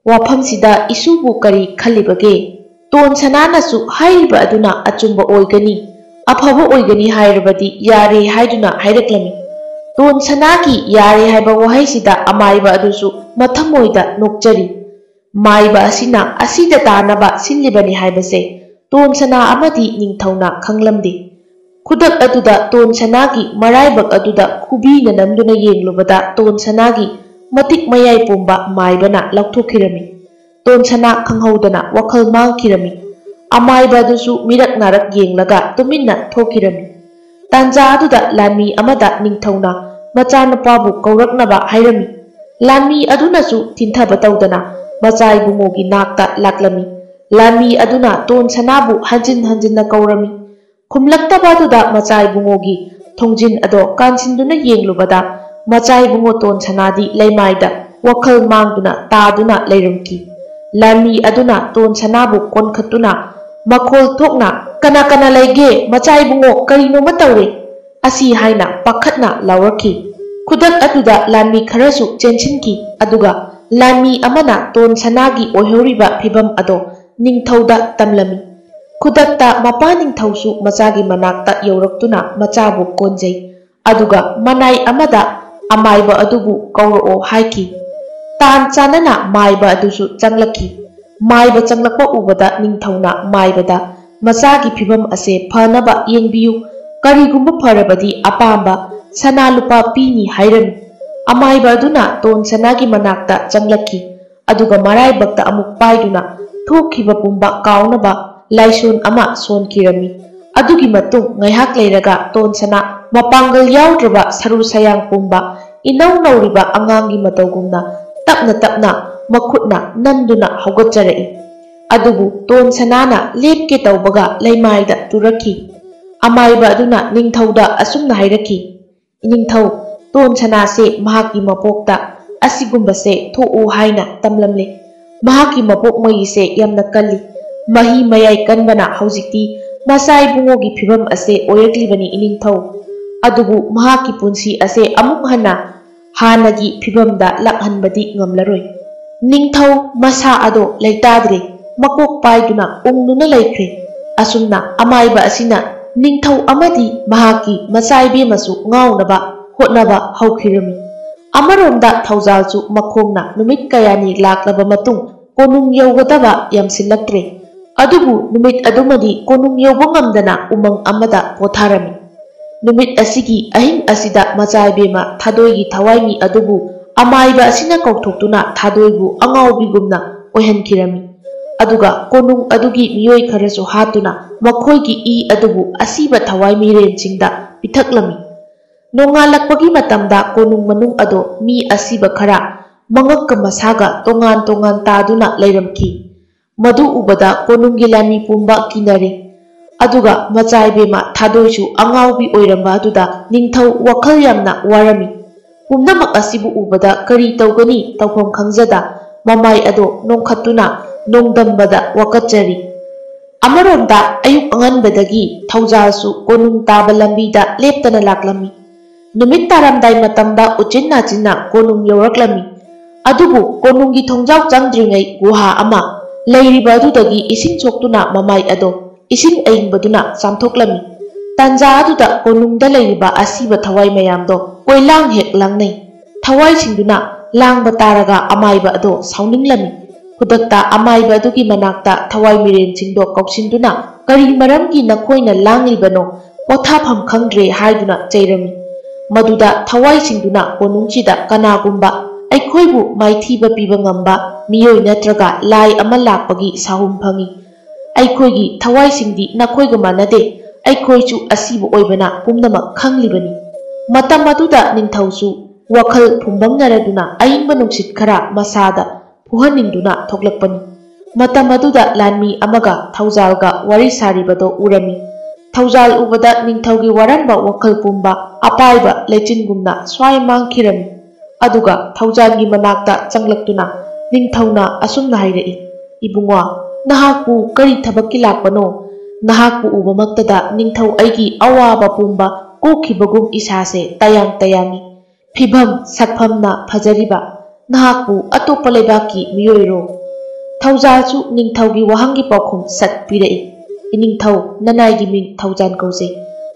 ꯋꯥꯐꯝꯁꯤꯗ ꯏꯁꯨꯕꯨ ꯀꯔꯤ ꯈꯜꯂꯤꯕꯒꯦ? ꯇꯣꯟ ꯁꯅꯥꯅꯁꯨ ꯍꯥꯏꯔꯤꯕ ꯑꯗꯨꯅ ꯑꯆꯨꯝꯕ ꯑꯣꯏꯒꯅꯤ, ꯑꯐꯕ ꯑꯣꯏꯒꯅꯤ ꯍꯥꯏꯔꯕꯗꯤ ꯌꯥꯔꯦ ꯍꯥꯏꯗꯨꯅ ꯍꯥꯏꯔꯛꯂꯝꯃꯤ꯫ ꯇꯣꯟ ꯁꯅꯥꯒꯤ ꯌꯥꯔꯦ ꯍꯥꯏꯕ ꯋꯥꯍꯩꯁꯤꯗ ꯑꯃꯥꯏꯕ ꯑꯗꯨꯁꯨ ꯃꯊꯃꯣꯏꯗ ꯅꯣꯛꯆꯔꯤ꯫ ꯃꯥꯏꯕ ꯑꯁꯤꯅ ꯑꯁꯤꯗ ꯇꯥꯅꯕ ꯁꯤꯜꯂꯤꯕꯅꯤ ꯍꯥꯏꯕꯁꯦ ꯇꯣꯟ ꯁꯅꯥ ꯑꯃꯗꯤ ꯅꯤꯡꯊꯧꯅ ꯈꯪꯂꯝꯗꯦ꯫ ꯈꯨꯗꯛ ꯑꯗꯨꯗ ꯇꯣꯟ ꯁꯅꯥꯒꯤ ꯃꯔꯥꯏꯕꯛ ꯑꯗꯨꯗ ꯈꯨꯕꯤꯅ ꯅꯝꯗꯨꯅ ꯌꯦꯡꯂꯨꯕꯗ ꯇꯣꯟ ꯁꯅꯥꯒꯤ ꯃꯇꯤꯛ ꯃꯌꯥꯏ ꯄꯨꯝꯕ ꯃꯥꯏꯕꯅ ꯂꯧꯊꯣꯛꯈꯤꯔꯝꯃꯤ꯫ ꯇꯣꯟ ꯁꯅꯥ ꯈꯪꯍꯧꯗꯅ ꯋꯥꯈꯜ ꯃꯥꯡꯈꯤꯔꯝꯃꯤ꯫ ꯑꯃꯥꯏꯕ ꯑꯗꯨꯁꯨ ꯃꯤꯔꯛ ꯅꯥꯔꯛ ꯌꯦꯡꯂꯒ ꯇꯨꯃꯤꯟꯅ ꯊꯣꯛꯈꯤꯔꯝꯃꯤ꯫ ꯇꯥꯟꯖꯥ ꯑꯗꯨꯗ ꯂꯥꯟꯃꯤ ꯑꯃꯗ ꯅꯤꯡꯊꯧꯅ ꯃꯆꯥꯅꯨꯄꯥꯕꯨ ꯀꯧꯔꯛꯅꯕ ꯍꯥꯏꯔꯝꯃꯤ꯫ ꯂꯥꯟꯃꯤ ꯑꯗꯨꯅꯁꯨ ꯊꯤꯟꯊꯕ ꯇꯧꯗꯅ ꯃꯆꯥ ꯏꯕꯨꯡꯉꯣꯒꯤ ꯅꯥꯛꯇ ꯂꯥꯛꯂꯝꯃꯤ꯫ ꯂꯥꯟꯃꯤ ꯑꯗꯨꯅ ꯇꯣꯟ ꯁꯅꯥꯕꯨ ꯍꯟꯖꯤꯟ ꯍꯟꯖꯤꯟꯅ ꯀꯧꯔꯝꯃꯤ꯫ ꯈꯨꯝꯂꯛꯇꯕ ꯑꯗꯨꯗ ꯃꯆꯥ ꯏꯕꯨꯡꯉꯣꯒꯤ ꯊꯣꯡꯖꯤꯟ ꯑꯗꯣ ꯀꯥꯟꯁꯤꯟꯗꯨꯅ ꯌꯦꯡꯂꯨꯕꯗ ꯃꯆꯥ ꯏꯕꯨꯡꯉꯣ ꯇꯣꯟ ꯁꯅꯥꯗꯤ ꯂꯩꯃꯥꯏꯗ ꯋꯥꯈꯜ ꯃꯥꯡꯗꯨꯅ ꯇꯥꯗꯨꯅ ꯂꯩꯔꯝꯈꯤ꯫ ꯂꯥꯟꯃꯤ ꯑꯗꯨꯅ ꯇꯣꯟ ꯁꯅꯥꯕꯨ ꯀꯣꯟꯈꯠꯇꯨꯅ ꯃꯈꯣꯜ ꯊꯣꯛꯅ, "ꯀꯅꯥ ꯀꯅꯥ ꯂꯩꯒꯦ? ꯃꯆꯥ ꯏꯕꯨꯡꯉꯣ ꯀꯔꯤꯅꯣꯃ ꯇꯧꯔꯦ!" ꯑꯁꯤ ꯍꯥꯏꯅ ꯄꯥꯈꯠꯅ ꯂꯥꯎꯔꯛꯈꯤ꯫ ꯈꯨꯗꯛ ꯑꯗꯨꯗ ꯂꯥꯟꯃꯤ ꯈꯔꯁꯨ ꯆꯦꯟꯁꯤꯟꯈꯤ, ꯑꯗꯨꯒ ꯂꯥꯟꯃꯤ ꯑꯃꯅ ꯇꯣꯟ ꯁꯅꯥꯒꯤ ꯑꯣꯏꯍꯧꯔꯤꯕ ꯐꯤꯚꯝ ꯑꯗꯣ ꯅꯤꯡꯊꯧꯗ ꯇꯝꯂꯝꯃꯤ꯫ ꯈꯨꯗꯛꯇ ꯃꯄꯥ ꯅꯤꯡꯊꯧꯁꯨ ꯃꯆꯥꯒꯤ ꯃꯅꯥꯛꯇ ꯌꯧꯔꯛꯇꯨꯅ ꯃꯆꯥꯕꯨ ꯀꯣꯟꯖꯩ, ꯑꯗꯨꯒ ꯃꯅꯥꯏ ꯑꯃꯗ ꯑꯃꯥꯏꯕ ꯑꯗꯨꯕꯨ ꯀꯧꯔꯛꯑꯣ ꯍꯥꯏꯈꯤ꯫ ꯇꯥꯟ ꯆꯥꯅꯅ ꯃꯥꯏꯕ ꯑꯗꯨꯁꯨ ꯆꯪꯂꯛꯈꯤ꯫ ꯃꯥꯏꯕ ꯆꯪꯂꯛꯄ ꯎꯕꯗ ꯅꯤꯡꯊꯧꯅ ꯃꯥꯏꯕꯗ, "ꯃꯆꯥꯒꯤ ꯐꯤꯚꯝ ꯑꯁꯦ ꯐꯅꯕ ꯌꯦꯡꯕꯤꯌꯨ, ꯀꯔꯤꯒꯨꯝꯕ ꯐꯔꯕꯗꯤ ꯑꯄꯥꯝꯕ ꯁꯅꯥ ꯂꯨꯄꯥ ꯄꯤꯅꯤ" ꯍꯥꯏꯔꯝꯃꯤ꯫ ꯑꯃꯥꯏꯕ ꯑꯗꯨꯅ ꯇꯣꯟ ꯁꯅꯥꯒꯤ ꯃꯅꯥꯛꯇ ꯆꯪꯂꯛꯈꯤ, ꯑꯗꯨꯒ ꯃꯔꯥꯏꯕꯛꯇ ꯑꯃꯨꯛ ꯄꯥꯏꯗꯨꯅ ꯊꯣꯛꯈꯤꯕ ꯄꯨꯝꯕ ꯀꯥꯎꯅꯕ ꯂꯥꯏꯁꯣꯟ ꯑꯃ ꯁꯣꯟꯈꯤꯔꯝꯃꯤ꯫ ꯑꯗꯨꯒꯤ ꯃꯇꯨꯡ ꯉꯥꯏꯍꯥꯛ ꯂꯩꯔꯒ ꯇꯣꯟ ꯁꯅꯥ ꯃꯄꯥꯡꯒꯜ ꯌꯥꯎꯗ꯭ꯔꯕ ꯁꯔꯨ ꯁꯌꯥꯡ ꯄꯨꯝꯕ ꯏꯅꯧ ꯅꯧꯔꯤꯕ ꯑꯉꯥꯡꯒꯤ ꯃꯇꯧꯒꯨꯝꯅ ꯇꯞꯅ ꯇꯞꯅ ꯃꯈꯨꯠꯅ ꯅꯝꯗꯨꯅ ꯍꯧꯒꯠꯆꯔꯛꯏ꯫ ꯑꯗꯨꯕꯨ ꯇꯣꯟ ꯁꯅꯥꯅ ꯂꯦꯞꯀꯦ ꯇꯧꯕꯒ ꯂꯩꯃꯥꯏꯗ ꯇꯨꯔꯛꯈꯤ꯫ ꯑꯃꯥꯏꯕ ꯑꯗꯨꯅ ꯅꯤꯡꯊꯧꯗ ꯑꯁꯨꯝꯅ ꯍꯥꯏꯔꯛꯈꯤ, ꯏꯅꯤꯡꯊꯧ ꯇꯣꯟ ꯁꯅꯥꯁꯦ ꯃꯍꯥꯛꯀꯤ ꯃꯄꯣꯛꯇ ꯑꯁꯤꯒꯨꯝꯕꯁꯦ ꯊꯣꯛꯎ ꯍꯥꯏꯅ ꯇꯝꯂꯝꯂꯦ꯫ ꯃꯍꯥꯛꯀꯤ ꯃꯄꯣꯛ ꯃꯣꯏꯒꯤꯁꯦ ꯌꯥꯝꯅ ꯀꯜꯂꯤ꯫ ꯃꯍꯤ ꯃꯌꯥꯏ ꯀꯟꯕꯅ ꯍꯧꯖꯤꯛꯇꯤ ꯃꯆꯥ ꯏꯕꯨꯡꯉꯣꯒꯤ ꯐꯤꯕꯝ ꯑꯁꯦ ꯑꯣꯏꯔꯛꯂꯤꯕꯅꯤ ꯏꯅꯤꯡꯊꯧ꯫ ꯑꯗꯨꯕꯨ ꯃꯍꯥꯛꯀꯤ ꯄꯨꯟꯁꯤ ꯑꯁꯦ ꯑꯃꯨꯛ ꯍꯟꯅ ꯍꯥꯟꯅꯒꯤ ꯐꯤꯕꯝꯗ ꯂꯥꯛꯍꯟꯕꯗꯤ ꯉꯝꯂꯔꯣꯏ꯫ ꯅꯤꯡꯊꯧ ꯃꯁꯥ ꯑꯗꯣ ꯂꯩꯇꯥꯗ꯭ꯔꯦ, ꯃꯀꯣꯛ ꯄꯥꯏꯗꯨꯅ ꯎꯪꯗꯨꯅ ꯂꯩꯈ꯭ꯔꯦ꯫ ꯑꯁꯨꯝꯅ ꯑꯃꯥꯏꯕ ꯑꯁꯤꯅ ꯅꯤꯡꯊꯧ ꯑꯃꯗꯤ ꯃꯍꯥꯛꯀꯤ ꯃꯆꯥ ꯏꯕꯦꯝꯃꯁꯨ ꯉꯥꯎꯅꯕ ꯍꯣꯠꯅꯕ ꯍꯧꯈꯤꯔꯝꯃꯤ꯫ ꯑꯃꯔꯣꯝꯗ ꯊꯧꯖꯥꯜꯁꯨ ꯃꯈꯣꯡꯅ ꯅꯨꯃꯤꯠ ꯀꯌꯥꯅꯤ ꯂꯥꯛꯂꯕ ꯃꯇꯨꯡ ꯀꯣꯅꯨꯡ ꯌꯧꯒꯗꯕ ꯌꯥꯝꯁꯤꯜꯂꯛꯇ꯭ꯔꯦ꯫ ꯑꯗꯨꯕꯨ ꯅꯨꯃꯤꯠ ꯑꯗꯨꯃꯗꯤ ꯀꯣꯅꯨꯡ ꯌꯧꯕ ꯉꯝꯗꯅ ꯎꯃꯪ ꯑꯃꯗ ꯄꯣꯊꯥꯔꯝꯃꯤ꯫ ꯅꯨꯃꯤꯠ ꯑꯁꯤꯒꯤ ꯑꯍꯤꯡ ꯑꯁꯤꯗ ꯃꯆꯥ ꯏꯕꯦꯝꯃ ꯊꯥꯗꯣꯏꯒꯤ ꯊꯋꯥꯏꯃꯤ ꯑꯗꯨꯕꯨ ꯑꯃꯥꯏꯕ ꯑꯁꯤꯅ ꯀꯧꯊꯣꯛꯇꯨꯅ ꯊꯥꯗꯣꯏꯕꯨ ꯑꯉꯥꯎꯕꯤꯒꯨꯝꯅ ꯑꯣꯏꯍꯟꯈꯤꯔꯝꯃꯤ꯫ ꯑꯗꯨꯒ ꯀꯣꯅꯨꯡ ꯑꯗꯨꯒꯤ ꯃꯤꯑꯣꯏ ꯈꯔꯁꯨ ꯍꯥꯠꯇꯨꯅ ꯃꯈꯣꯏꯒꯤ ꯏ ꯑꯗꯨꯕꯨ ꯑꯁꯤꯕ ꯊꯋꯥꯏ ꯃꯤꯔꯦꯟꯁꯤꯡꯗ ꯄꯤꯊꯛꯂꯝꯃꯤ꯫ ꯅꯣꯡꯉꯥꯜꯂꯛꯄꯒꯤ ꯃꯇꯝꯗ ꯀꯣꯅꯨꯡ ꯃꯅꯨꯡ ꯑꯗꯣ ꯃꯤ ꯑꯁꯤꯕ ꯈꯔ ꯃꯉꯛꯀ ꯃꯁꯥꯒ ꯇꯣꯉꯥꯟ ꯇꯣꯉꯥꯟ ꯇꯥꯗꯨꯅ ꯂꯩꯔꯝꯈꯤ꯫ ꯃꯗꯨ ꯎꯕꯗ ꯀꯣꯅꯨꯡꯒꯤ ꯂꯥꯟꯃꯤ ꯄꯨꯝꯕ ꯀꯤꯅꯔꯦ꯫ ꯑꯗꯨꯒ ꯃꯆꯥ ꯏꯕꯦꯝꯃ ꯊꯥꯗꯣꯏꯁꯨ ꯑꯉꯥꯎꯕꯤ ꯑꯣꯏꯔꯝꯕ ꯑꯗꯨꯗ ꯅꯤꯡꯊꯧ ꯋꯥꯈꯜ ꯌꯥꯝꯅ ꯋꯥꯔꯝꯃꯤ꯫ ꯄꯨꯝꯅꯃꯛ ꯑꯁꯤꯕꯨ ꯎꯕꯗ ꯀꯔꯤ ꯇꯧꯒꯅꯤ ꯇꯧꯐꯝ ꯈꯪꯖꯗ ꯃꯃꯥꯏ ꯑꯗꯣ ꯅꯣꯡꯈꯠꯇꯨꯅ ꯅꯣꯡꯗꯝꯕꯗ ꯋꯥꯀꯠꯆꯔꯤ꯫ ꯑꯃꯔꯣꯝꯗ ꯑꯌꯨꯛ ꯑꯉꯟꯕꯗꯒꯤ ꯊꯧꯖꯥꯜꯁꯨ ꯀꯣꯅꯨꯡ ꯇꯥꯕ ꯂꯝꯕꯤꯗ ꯂꯦꯞꯇꯅ ꯂꯥꯛꯂꯝꯃꯤ꯫ ꯅꯨꯃꯤꯠ ꯇꯥꯔꯝꯗꯥꯏ ꯃꯇꯝꯗ ꯎꯆꯤꯟ ꯅꯥꯆꯤꯟꯅ ꯀꯣꯅꯨꯡ ꯌꯧꯔꯛꯂꯝꯃꯤ꯫ ꯑꯗꯨꯕꯨ ꯀꯣꯅꯨꯡꯒꯤ ꯊꯣꯡꯖꯥꯎ ꯆꯪꯗ꯭ꯔꯤꯉꯩ ꯒꯨꯍꯥ ꯑꯃ ꯂꯩꯔꯤꯕ ꯑꯗꯨꯗꯒꯤ ꯏꯁꯤꯡ ꯁꯣꯛꯇꯨꯅ ꯃꯃꯥꯏ ꯑꯗꯣ ꯏꯁꯤꯡ ꯑꯏꯪꯕꯗꯨꯅ ꯆꯥꯝꯊꯣꯛꯂꯝꯃꯤ꯫ ꯇꯥꯟꯖꯥ ꯑꯗꯨꯗ ꯀꯣꯅꯨꯡꯗ ꯂꯩꯔꯤꯕ ꯑꯁꯤꯕ ꯊꯋꯥꯏ ꯃꯌꯥꯝꯗꯣ ꯀꯣꯏꯂꯥꯡ ꯍꯦꯛ ꯂꯥꯡꯅꯩ꯫ ꯊꯋꯥꯏꯁꯤꯡꯗꯨꯅ ꯂꯥꯡꯕ ꯇꯥꯔꯒ ꯑꯃꯥꯏꯕ ꯑꯗꯣ ꯁꯥꯎꯅꯤꯡꯂꯝꯃꯤ꯫ ꯈꯨꯗꯛꯇ ꯑꯃꯥꯏꯕ ꯑꯗꯨꯒꯤ ꯃꯅꯥꯛꯇ ꯊꯋꯥꯏ ꯃꯤꯔꯦꯟꯁꯤꯡꯗꯣ ꯀꯧꯁꯤꯟꯗꯨꯅ, "ꯀꯔꯤ ꯃꯔꯝꯒꯤ ꯅꯈꯣꯏꯅ ꯂꯥꯡꯂꯤꯕꯅꯣ? ꯄꯣꯊꯥꯐꯝ ꯈꯪꯗ꯭ꯔꯦ" ꯍꯥꯏꯗꯨꯅ ꯆꯩꯔꯝꯃꯤ꯫ ꯃꯗꯨꯗ ꯊꯋꯥꯏꯁꯤꯡꯗꯨꯅ ꯀꯣꯅꯨꯡꯁꯤꯗ ꯀꯅꯥꯒꯨꯝꯕ ꯑꯩꯈꯣꯏꯕꯨ ꯃꯥꯏꯊꯤꯕ ꯄꯤꯕ ꯉꯝꯕ ꯃꯤꯑꯣꯏ ꯅꯠꯇ꯭ꯔꯒ ꯂꯥꯏ ꯑꯃ ꯂꯥꯛꯄꯒꯤ ꯁꯥꯍꯨꯝ ꯐꯪꯏ꯫ ꯑꯩꯈꯣꯏꯒꯤ ꯊꯋꯥꯏꯁꯤꯡꯗꯤ ꯅꯈꯣꯏꯒ ꯃꯥꯟꯅꯗꯦ꯫ ꯑꯩꯈꯣꯏꯁꯨ ꯑꯁꯤꯕ ꯑꯣꯏꯕꯅ ꯄꯨꯝꯅꯃꯛ ꯈꯪꯂꯤꯕꯅꯤ꯫ ꯃꯇꯝ ꯑꯗꯨꯗ ꯅꯤꯡꯊꯧꯁꯨ ꯋꯥꯈꯜ ꯐꯨꯝꯕꯪꯅꯔꯗꯨꯅ ꯑꯏꯪꯕ ꯅꯨꯡꯁꯤꯠ ꯈꯔ ꯃꯁꯥꯗ ꯐꯨꯍꯟꯅꯤꯡꯗꯨꯅ ꯊꯣꯛꯂꯛꯄꯅꯤ꯫ ꯃꯇꯝ ꯑꯗꯨꯗ ꯂꯥꯟꯃꯤ ꯑꯃꯒ ꯊꯧꯖꯥꯜꯒ ꯋꯥꯔꯤ ꯁꯥꯔꯤꯕꯗꯣ ꯎꯔꯝꯃꯤ꯫ ꯊꯧꯖꯥꯜ ꯎꯕꯗ ꯅꯤꯡꯊꯧꯒꯤ ꯋꯥꯔꯝꯕ ꯋꯥꯈꯜ ꯄꯨꯝꯕ ꯑꯄꯥꯏꯕ ꯂꯩꯆꯤꯟꯒꯨꯝꯅ ꯁ꯭ꯋꯥꯏ ꯃꯥꯡꯈꯤꯔꯝꯃꯤ꯫ ꯑꯗꯨꯒ ꯊꯧꯖꯥꯜꯒꯤ ꯃꯅꯥꯛꯇ ꯆꯪꯂꯛꯇꯨꯅ ꯅꯤꯡꯊꯧꯅ ꯑꯁꯨꯝꯅ ꯍꯥꯏꯔꯛꯏ, "ꯏꯕꯨꯡꯉꯣ, ꯅꯍꯥꯛꯄꯨ ꯀꯔꯤ ꯊꯕꯛꯀꯤ ꯂꯥꯛꯄꯅꯣ? ꯅꯍꯥꯛꯄꯨ ꯎꯕꯃꯛꯇꯗ ꯅꯤꯡꯊꯧ ꯑꯩꯒꯤ ꯑꯋꯥꯕ ꯄꯨꯝꯕ ꯀꯣꯛꯈꯤꯕꯒꯨꯝ ꯏꯁꯥꯁꯦ ꯇꯌꯥꯡ ꯇꯌꯥꯡꯉꯤ꯫ ꯐꯤꯚꯝ ꯁꯛꯐꯝꯅ ꯐꯖꯔꯤꯕ ꯅꯍꯥꯛꯄꯨ ꯑꯇꯣꯞꯄ ꯂꯩꯕꯥꯛꯀꯤ ꯃꯤꯑꯣꯏꯔꯣ?" ꯊꯧꯖꯥꯜꯁꯨ ꯅꯤꯡꯊꯧꯒꯤ ꯋꯥꯍꯪꯒꯤ ꯄꯥꯎꯈꯨꯝ ꯁꯠ ꯄꯤꯔꯛꯏ, "ꯏꯅꯤꯡꯊꯧ, ꯅꯅꯥꯏꯒꯤ ꯃꯤꯡ ꯊꯧꯖꯥꯜ ꯀꯧꯖꯩ꯫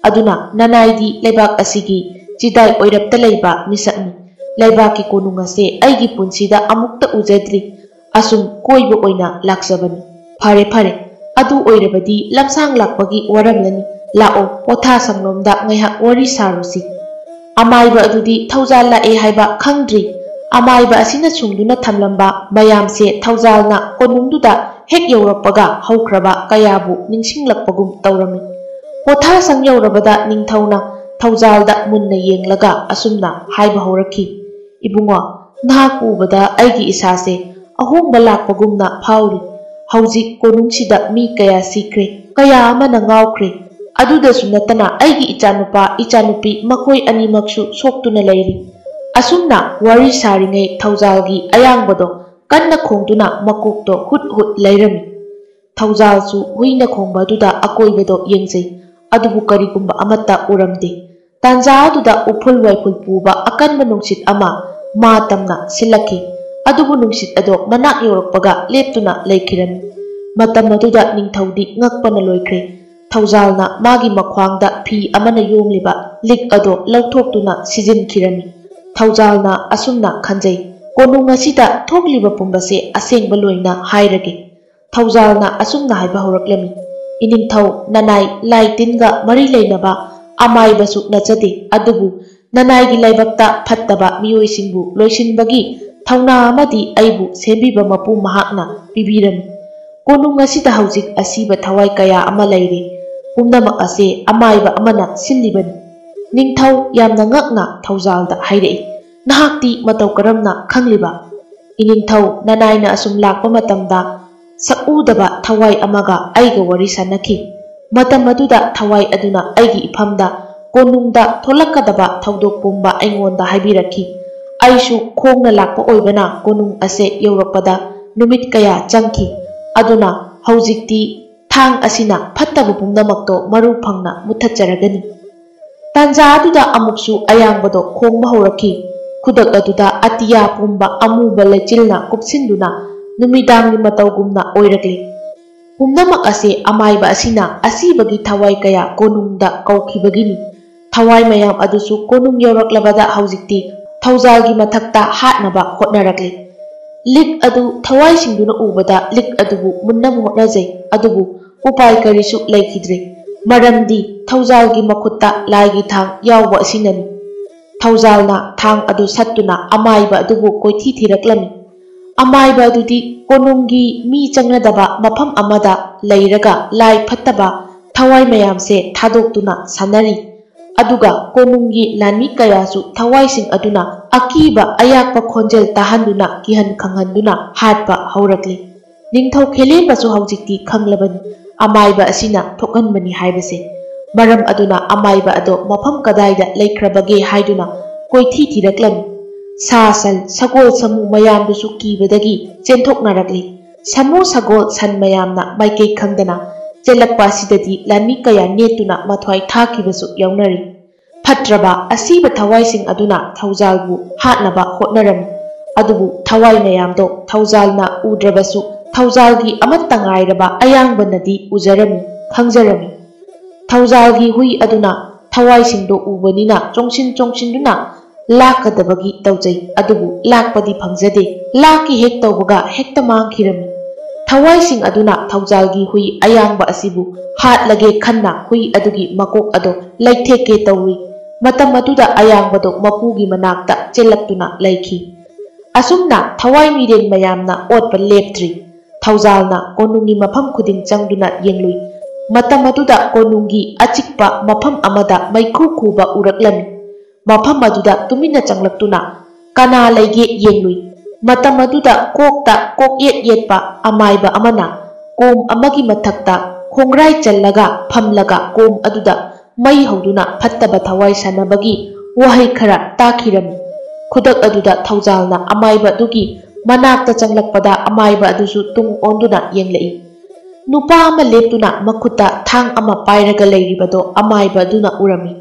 ꯑꯗꯨꯅ ꯅꯅꯥꯏꯗꯤ ꯂꯩꯕꯥꯛ ꯑꯁꯤꯒꯤ ꯆꯤꯗꯥꯏ ꯑꯣꯏꯔꯞꯇ ꯂꯩꯕ ꯃꯤꯁꯛꯅꯤ꯫ ꯂꯩꯕꯥꯛꯀꯤ ꯀꯣꯅꯨꯡ ꯑꯁꯦ ꯑꯩꯒꯤ ꯄꯨꯟꯁꯤꯗ ꯑꯃꯨꯛꯇ ꯎꯖꯗ꯭ꯔꯤ꯫ ꯑꯁꯨꯝ ꯀꯣꯏꯕ ꯑꯣꯏꯅ ꯂꯥꯛꯆꯕꯅꯤ꯫ ꯐꯔꯦ, ꯐꯔꯦ, ꯑꯗꯨ ꯑꯣꯏꯔꯕꯗꯤ ꯂꯝꯁꯥꯡ ꯂꯥꯛꯄꯒꯤ ꯋꯥꯔꯝꯂꯅꯤ꯫ ꯂꯥꯛꯑꯣ, ꯄꯣꯊꯥꯁꯪꯂꯣꯝꯗ ꯉꯥꯏꯍꯥꯛ ꯋꯥꯔꯤ ꯁꯥꯔꯨꯁꯤ꯫" ꯑꯃꯥꯏꯕ ꯑꯗꯨꯗꯤ ꯊꯧꯖꯥꯜ ꯂꯥꯛꯑꯦ ꯍꯥꯏꯕ ꯈꯪꯗ꯭ꯔꯤ꯫ ꯑꯃꯥꯏꯕ ꯑꯁꯤꯅ ꯁꯨꯡꯗꯨꯅ ꯊꯝꯂꯝꯕ ꯃꯌꯥꯝꯁꯦ ꯊꯧꯖꯥꯜꯅ ꯀꯣꯅꯨꯡꯗꯨꯗ ꯍꯦꯛ ꯌꯧꯔꯛꯄꯒ ꯍꯧꯈ꯭ꯔꯕ ꯀꯌꯥꯕꯨ ꯅꯤꯡꯁꯤꯡꯂꯛꯄꯒꯨꯝ ꯇꯧꯔꯝꯃꯤ꯫ ꯄꯣꯊꯥꯁꯪ ꯌꯧꯔꯕꯗ ꯅꯤꯡꯊꯧꯅ ꯊꯧꯖꯥꯜꯗ ꯃꯨꯟꯅ ꯌꯦꯡꯂꯒ ꯑꯁꯨꯝꯅ ꯍꯥꯏꯕ ꯍꯧꯔꯛꯈꯤ, "ꯏꯕꯨꯡꯉꯣ, ꯅꯍꯥꯛꯄꯨ ꯎꯕꯗ ꯑꯩꯒꯤ ꯏꯁꯥꯁꯦ ꯑꯍꯣꯡꯕ ꯂꯥꯛꯄꯒꯨꯝꯅ ꯐꯥꯎꯔꯤ꯫ ꯍꯧꯖꯤꯛ ꯀꯣꯅꯨꯡꯁꯤꯗ ꯃꯤ ꯀꯌꯥ ꯁꯤꯈ꯭ꯔꯦ, ꯀꯌꯥ ꯑꯃꯅ ꯉꯥꯎꯈ꯭ꯔꯦ꯫ ꯑꯗꯨꯗꯁꯨ ꯅꯠꯇꯅ ꯑꯩꯒꯤ ꯏꯆꯥꯅꯨꯄꯥ, ꯏꯆꯥꯅꯨꯄꯤ ꯃꯈꯣꯏ ꯑꯅꯤꯃꯛꯁꯨ ꯁꯣꯛꯇꯨꯅ ꯂꯩꯔꯤ꯫" ꯑꯁꯨꯝꯅ ꯋꯥꯔꯤ ꯁꯥꯔꯤꯉꯩ ꯊꯧꯖꯥꯜꯒꯤ ꯑꯌꯥꯡꯕꯗꯣ ꯀꯟꯅ ꯈꯣꯡꯗꯨꯅ ꯃꯀꯣꯛꯇꯣ ꯍꯨꯠ ꯍꯨꯠ ꯂꯩꯔꯝꯃꯤ꯫ ꯊꯧꯖꯥꯜꯁꯨ ꯍꯨꯏꯅ ꯈꯣꯡꯕ ꯑꯗꯨꯗ ꯑꯀꯣꯏꯕꯗꯣ ꯌꯦꯡꯖꯩ, ꯑꯗꯨꯕꯨ ꯀꯔꯤꯒꯨꯝꯕ ꯑꯃꯠꯇ ꯎꯔꯝꯗꯦ꯫ ꯇꯥꯟꯖꯥ ꯑꯗꯨꯗ ꯎꯐꯨꯜ ꯋꯥꯏꯐꯨꯜ ꯄꯨꯕ ꯑꯀꯟꯕ ꯅꯨꯡꯁꯤꯠ ꯑꯃ ꯃꯥ ꯇꯝꯅ ꯁꯤꯜꯂꯛꯈꯤ꯫ ꯑꯗꯨꯕꯨ ꯅꯨꯡꯁꯤꯠ ꯑꯗꯣ ꯃꯅꯥꯛ ꯌꯧꯔꯛꯄꯒ ꯂꯦꯞꯇꯨꯅ ꯂꯩꯈꯤꯔꯝꯃꯤ꯫ ꯃꯇꯝ ꯑꯗꯨꯗ ꯅꯤꯡꯊꯧꯗꯤ ꯉꯛꯄꯅ ꯂꯣꯏꯈ꯭ꯔꯦ꯫ ꯊꯧꯖꯥꯜꯅ ꯃꯥꯒꯤ ꯃꯈ꯭ꯋꯥꯡꯗ ꯐꯤ ꯑꯃꯅ ꯌꯣꯝꯂꯤꯕ ꯂꯤꯛ ꯑꯗꯣ ꯂꯧꯊꯣꯛꯇꯨꯅ ꯁꯤꯖꯤꯟꯈꯤꯔꯝꯃꯤ꯫ ꯊꯧꯖꯥꯜꯅ ꯑꯁꯨꯝꯅ ꯈꯟꯖꯩ, "ꯀꯣꯅꯨꯡ ꯑꯁꯤꯗ ꯊꯣꯛꯂꯤꯕ ꯄꯨꯝꯕꯁꯦ ꯑꯁꯦꯡꯕ ꯂꯣꯏꯅ ꯍꯥꯏꯔꯒꯦ꯫" ꯊꯧꯖꯥꯜꯅ ꯑꯁꯨꯝꯅ ꯍꯥꯏꯕ ꯍꯧꯔꯛꯂꯝꯃꯤ, "ꯏꯅꯤꯡꯊꯧ, ꯅꯅꯥꯏ ꯂꯥꯏ ꯇꯤꯟꯒ ꯃꯔꯤ ꯂꯩꯅꯕ ꯑꯃꯥꯏꯕꯁꯨ ꯅꯠꯆꯗꯦ, ꯑꯗꯨꯕꯨ ꯅꯅꯥꯏꯒꯤ ꯂꯥꯏꯕꯛꯇ ꯐꯠꯇꯕ ꯃꯤꯑꯣꯏꯁꯤꯡꯕꯨ ꯂꯣꯏꯁꯤꯟꯕꯒꯤ ꯊꯧꯅꯥ ꯑꯃꯗꯤ ꯑꯩꯕꯨ ꯁꯦꯝꯕꯤꯕ ꯃꯄꯨ ꯃꯍꯥꯛꯅ ꯄꯤꯕꯤꯔꯝꯃꯤ꯫ ꯀꯣꯅꯨꯡ ꯑꯁꯤꯗ ꯍꯧꯖꯤꯛ ꯑꯁꯤꯕ ꯊꯋꯥꯏ ꯀꯌꯥ ꯑꯃ ꯂꯩꯔꯤ꯫ ꯄꯨꯝꯅꯃꯛ ꯑꯁꯦ ꯑꯃꯥꯏꯕ ꯑꯃꯅ ꯁꯤꯜꯂꯤꯕꯅꯤ꯫" ꯅꯤꯡꯊꯧ ꯌꯥꯝꯅ ꯉꯛꯅ ꯊꯧꯖꯥꯜꯗ ꯍꯥꯏꯔꯛꯏ, "ꯅꯍꯥꯛꯇꯤ ꯃꯇꯧ ꯀꯔꯝꯅ ꯈꯪꯂꯤꯕ?" "ꯏꯅꯤꯡꯊꯧ, ꯅꯅꯥꯏꯅ ꯑꯁꯨꯝ ꯂꯥꯛꯄ ꯃꯇꯝꯗ ꯁꯛꯎꯗꯕ ꯊꯋꯥꯏ ꯑꯃꯒ ꯑꯩꯒ ꯋꯥꯔꯤ ꯁꯥꯅꯈꯤ꯫ ꯃꯇꯝ ꯑꯗꯨꯗ ꯊꯋꯥꯏ ꯑꯗꯨꯅ ꯑꯩꯒꯤ ꯏꯐꯝꯗ ꯀꯣꯅꯨꯡꯗ ꯊꯣꯛꯂꯛꯀꯗꯕ ꯊꯧꯗꯣꯛ ꯄꯨꯝꯕ ꯑꯩꯉꯣꯟꯗ ꯍꯥꯏꯕꯤꯔꯛꯈꯤ꯫ ꯑꯩꯁꯨ ꯈꯣꯡꯅ ꯂꯥꯛꯄ ꯑꯣꯏꯕꯅ ꯀꯣꯅꯨꯡ ꯑꯁꯦ ꯌꯧꯔꯛꯄꯗ ꯅꯨꯃꯤꯠ ꯀꯌꯥ ꯆꯪꯈꯤ꯫ ꯑꯗꯨꯅ ꯍꯧꯖꯤꯛꯇꯤ ꯊꯥꯡ ꯑꯁꯤꯅ ꯐꯠꯇꯕ ꯄꯨꯝꯅꯃꯛꯇꯣ ꯃꯔꯨ ꯐꯪꯅ ꯃꯨꯠꯊꯠꯆꯔꯒꯅꯤ꯫ ꯇꯥꯟꯖꯥ ꯑꯗꯨꯗ ꯑꯃꯨꯛꯁꯨ ꯑꯌꯥꯡꯕꯗꯣ ꯈꯣꯡꯕ ꯍꯧꯔꯛꯈꯤ꯫ ꯈꯨꯗꯛ ꯑꯗꯨꯗ ꯑꯇꯤꯌꯥ ꯄꯨꯝꯕ ꯑꯃꯨꯕ ꯂꯩꯆꯤꯜꯅ ꯀꯨꯞꯁꯤꯟꯗꯨꯅ ꯅꯨꯃꯤꯗꯥꯡꯒꯤ ꯃꯇꯧꯒꯨꯝꯅ ꯑꯣꯏꯔꯛꯂꯤ꯫ ꯄꯨꯝꯅꯃꯛ ꯑꯁꯦ ꯑꯃꯥꯏꯕ ꯑꯁꯤꯅ ꯑꯁꯤꯕꯒꯤ ꯊꯋꯥꯏ ꯀꯌꯥ ꯀꯣꯅꯨꯡꯗ ꯀꯧꯈꯤꯕꯒꯤꯅꯤ꯫ ꯊꯋꯥꯏ ꯃꯌꯥꯝ ꯑꯗꯨꯁꯨ ꯀꯣꯅꯨꯡ ꯌꯧꯔꯛꯂꯕꯗ ꯍꯧꯖꯤꯛꯇꯤ ꯊꯧꯖꯥꯜꯒꯤ ꯃꯊꯛꯇ ꯍꯥꯠꯅꯕ ꯍꯣꯠꯅꯔꯛꯂꯤ꯫ ꯂꯤꯛ ꯑꯗꯨ ꯊꯋꯥꯏꯁꯤꯡꯗꯨꯅ ꯎꯕꯗ ꯂꯤꯛ ꯑꯗꯨꯕꯨ ꯃꯨꯟꯅꯕ ꯍꯣꯠꯅꯖꯩ, ꯑꯗꯨꯕꯨ ꯎꯄꯥꯏ ꯀꯔꯤꯁꯨ ꯂꯩꯈꯤꯗ꯭ꯔꯦ꯫ ꯃꯔꯝꯗꯤ ꯊꯧꯖꯥꯜꯒꯤ ꯃꯈꯨꯠꯇ ꯂꯥꯏꯒꯤ ꯊꯥꯡ ꯌꯥꯎꯕ ꯑꯁꯤꯅꯅꯤ꯫ ꯊꯧꯖꯥꯜꯅ ꯊꯥꯡ ꯑꯗꯨ ꯁꯠꯇꯨꯅ ꯑꯃꯥꯏꯕ ꯑꯗꯨꯕꯨ ꯀꯣꯏꯊꯤ ꯊꯤꯔꯛꯂꯝꯃꯤ꯫ ꯑꯃꯥꯏꯕ ꯑꯗꯨꯗꯤ ꯀꯣꯅꯨꯡꯒꯤ ꯃꯤ ꯆꯪꯅꯗꯕ ꯃꯐꯝ ꯑꯃꯗ ꯂꯩꯔꯒ ꯂꯥꯏ ꯐꯠꯇꯕ ꯊꯋꯥꯏ ꯃꯌꯥꯝꯁꯦ ꯊꯥꯗꯣꯛꯇꯨꯅ ꯁꯥꯟꯅꯔꯤ꯫ ꯑꯗꯨꯒ ꯀꯣꯅꯨꯡꯒꯤ ꯂꯥꯟꯃꯤ ꯀꯌꯥꯁꯨ ꯊꯋꯥꯏꯁꯤꯡ ꯑꯗꯨꯅ ꯑꯀꯤꯕ ꯑꯌꯥꯛꯄ ꯈꯣꯟꯖꯦꯜ ꯇꯥꯍꯟꯗꯨꯅ ꯀꯤꯍꯟ ꯈꯪꯍꯟꯗꯨꯅ ꯍꯥꯠꯄ ꯍꯧꯔꯛꯂꯤ꯫ ꯅꯤꯡꯊꯧ ꯈꯦꯂꯦꯝꯕꯁꯨ ꯍꯧꯖꯤꯛꯇꯤ ꯈꯪꯂꯕꯅꯤ ꯑꯃꯥꯏꯕ ꯑꯁꯤꯅ ꯊꯣꯛꯍꯟꯕꯅꯤ ꯍꯥꯏꯕꯁꯦ꯫ ꯃꯔꯝ ꯑꯗꯨꯅ ꯑꯃꯥꯏꯕ ꯑꯗꯣ ꯃꯐꯝ ꯀꯗꯥꯏꯗ ꯂꯩꯈ꯭ꯔꯕꯒꯦ ꯍꯥꯏꯗꯨꯅ ꯀꯣꯏꯊꯤ ꯊꯤꯔꯛꯂꯝꯃꯤ꯫ ꯁꯥ ꯁꯟ, ꯁꯒꯣꯜ ꯁꯃꯨ ꯃꯌꯥꯝꯗꯨꯁꯨ ꯀꯤꯕꯗꯒꯤ ꯆꯦꯟꯊꯣꯛꯅꯔꯛꯂꯤ꯫ ꯁꯃꯨ ꯁꯒꯣꯜ ꯁꯟ ꯃꯌꯥꯝꯅ ꯃꯥꯏꯀꯩ ꯈꯪꯗꯅ ꯆꯦꯜꯂꯛꯄ ꯑꯁꯤꯗꯗꯤ ꯂꯥꯟꯃꯤ ꯀꯌꯥ ꯅꯦꯠꯇꯨꯅ ꯃꯊ꯭ꯋꯥꯏ ꯊꯥꯈꯤꯕꯁꯨ ꯌꯥꯎꯅꯔꯤ꯫ ꯐꯠꯇ꯭ꯔꯕ ꯑꯁꯤꯕ ꯊꯋꯥꯏꯁꯤꯡ ꯑꯗꯨꯅ ꯊꯧꯖꯥꯜꯕꯨ ꯍꯥꯠꯅꯕ ꯍꯣꯠꯅꯔꯝꯃꯤ꯫ ꯑꯗꯨꯕꯨ ꯊꯋꯥꯏ ꯃꯌꯥꯝꯗꯣ ꯊꯧꯖꯥꯜꯅ ꯎꯗ꯭ꯔꯕꯁꯨ ꯊꯧꯖꯥꯜꯒꯤ ꯑꯃꯠꯇ ꯉꯥꯏꯔꯕ ꯑꯌꯥꯡꯕꯅꯗꯤ ꯎꯖꯔꯝꯃꯤ, ꯈꯪꯖꯔꯝꯃꯤ꯫ ꯊꯧꯖꯥꯜꯒꯤ ꯍꯨꯏ ꯑꯗꯨꯅ ꯊꯋꯥꯏꯁꯤꯡꯗꯣ ꯎꯕꯅꯤꯅ ꯆꯣꯡꯁꯤꯟ ꯆꯣꯡꯁꯤꯟꯗꯨꯅ ꯂꯥꯛꯀꯗꯕꯒꯤ ꯇꯧꯖꯩ, ꯑꯗꯨꯕꯨ ꯂꯥꯛꯄꯗꯤ ꯐꯪꯖꯗꯦ꯫ ꯂꯥꯛꯀꯦ ꯍꯦꯛ ꯇꯧꯕꯒ ꯍꯦꯛꯇ ꯃꯥꯡꯈꯤꯔꯝꯃꯤ꯫ ꯊꯋꯥꯏꯁꯤꯡ ꯑꯗꯨꯅ ꯊꯧꯖꯥꯜꯒꯤ ꯍꯨꯏ ꯑꯌꯥꯡꯕ ꯑꯁꯤꯕꯨ ꯍꯥꯠꯂꯒꯦ ꯈꯟꯅ ꯍꯨꯏ ꯑꯗꯨꯒꯤ ꯃꯀꯣꯛ ꯑꯗꯨ ꯂꯩꯊꯦꯛꯀꯦ ꯇꯧꯔꯨꯏ꯫ ꯃꯇꯝ ꯑꯗꯨꯗ ꯑꯌꯥꯡꯕꯗꯨ ꯃꯄꯨꯒꯤ ꯃꯅꯥꯛꯇ ꯆꯦꯜꯂꯛꯇꯨꯅ ꯂꯩꯈꯤ꯫ ꯑꯁꯨꯝꯅ ꯊꯋꯥꯏ ꯃꯤꯔꯦꯟ ꯃꯌꯥꯝꯅ ꯑꯣꯠꯄ ꯂꯦꯞꯇ꯭ꯔꯤ꯫ ꯊꯧꯖꯥꯜꯅ ꯀꯣꯅꯨꯡꯒꯤ ꯃꯐꯝ ꯈꯨꯗꯤꯡ ꯆꯪꯗꯨꯅ ꯌꯦꯡꯂꯨꯏ꯫ ꯃꯇꯝ ꯑꯗꯨꯗ ꯀꯣꯅꯨꯡꯒꯤ ꯑꯆꯤꯛꯄ ꯃꯐꯝ ꯑꯃꯗ ꯃꯩꯈꯨ ꯈꯨꯕ ꯎꯔꯛꯂꯝꯃꯤ꯫ ꯃꯐꯝ ꯑꯗꯨꯗ ꯇꯨꯃꯤꯟꯅ ꯆꯪꯂꯛꯇꯨꯅ ꯀꯅꯥ ꯂꯩꯒꯦ ꯌꯦꯡꯂꯨꯏ꯫ ꯃꯇꯝ ꯑꯗꯨꯗ ꯀꯣꯛꯇ ꯀꯣꯛꯌꯦꯠ ꯌꯦꯠꯄ ꯑꯃꯥꯏꯕ ꯑꯃꯅ ꯀꯣꯝ ꯑꯃꯒꯤ ꯃꯊꯛꯇ ꯈꯣꯡꯒ꯭ꯔꯥꯏ ꯆꯜꯂꯒ ꯐꯝꯂꯒ ꯀꯣꯝ ꯑꯗꯨꯗ ꯃꯩ ꯍꯧꯗꯨꯅ ꯐꯠꯇꯕ ꯊꯋꯥꯏ ꯁꯥꯟꯅꯕꯒꯤ ꯋꯥꯍꯩ ꯈꯔ ꯇꯥꯈꯤꯔꯝꯃꯤ꯫ ꯈꯨꯗꯛ ꯑꯗꯨꯗ ꯊꯧꯖꯥꯜꯅ ꯑꯃꯥꯏꯕ ꯑꯗꯨꯒꯤ ꯃꯅꯥꯛꯇ ꯆꯪꯂꯛꯄꯗ ꯑꯃꯥꯏꯕ ꯑꯗꯨꯁꯨ ꯇꯨꯡ ꯑꯣꯟꯗꯨꯅ ꯌꯦꯡꯂꯛꯏ꯫ ꯅꯨꯄꯥ ꯑꯃ ꯂꯦꯞꯇꯨꯅ ꯃꯈꯨꯠꯇ ꯊꯥꯡ ꯑꯃ ꯄꯥꯏꯔꯒ ꯂꯩꯔꯤꯕꯗꯣ ꯑꯃꯥꯏꯕ ꯑꯗꯨꯅ ꯎꯔꯝꯃꯤ꯫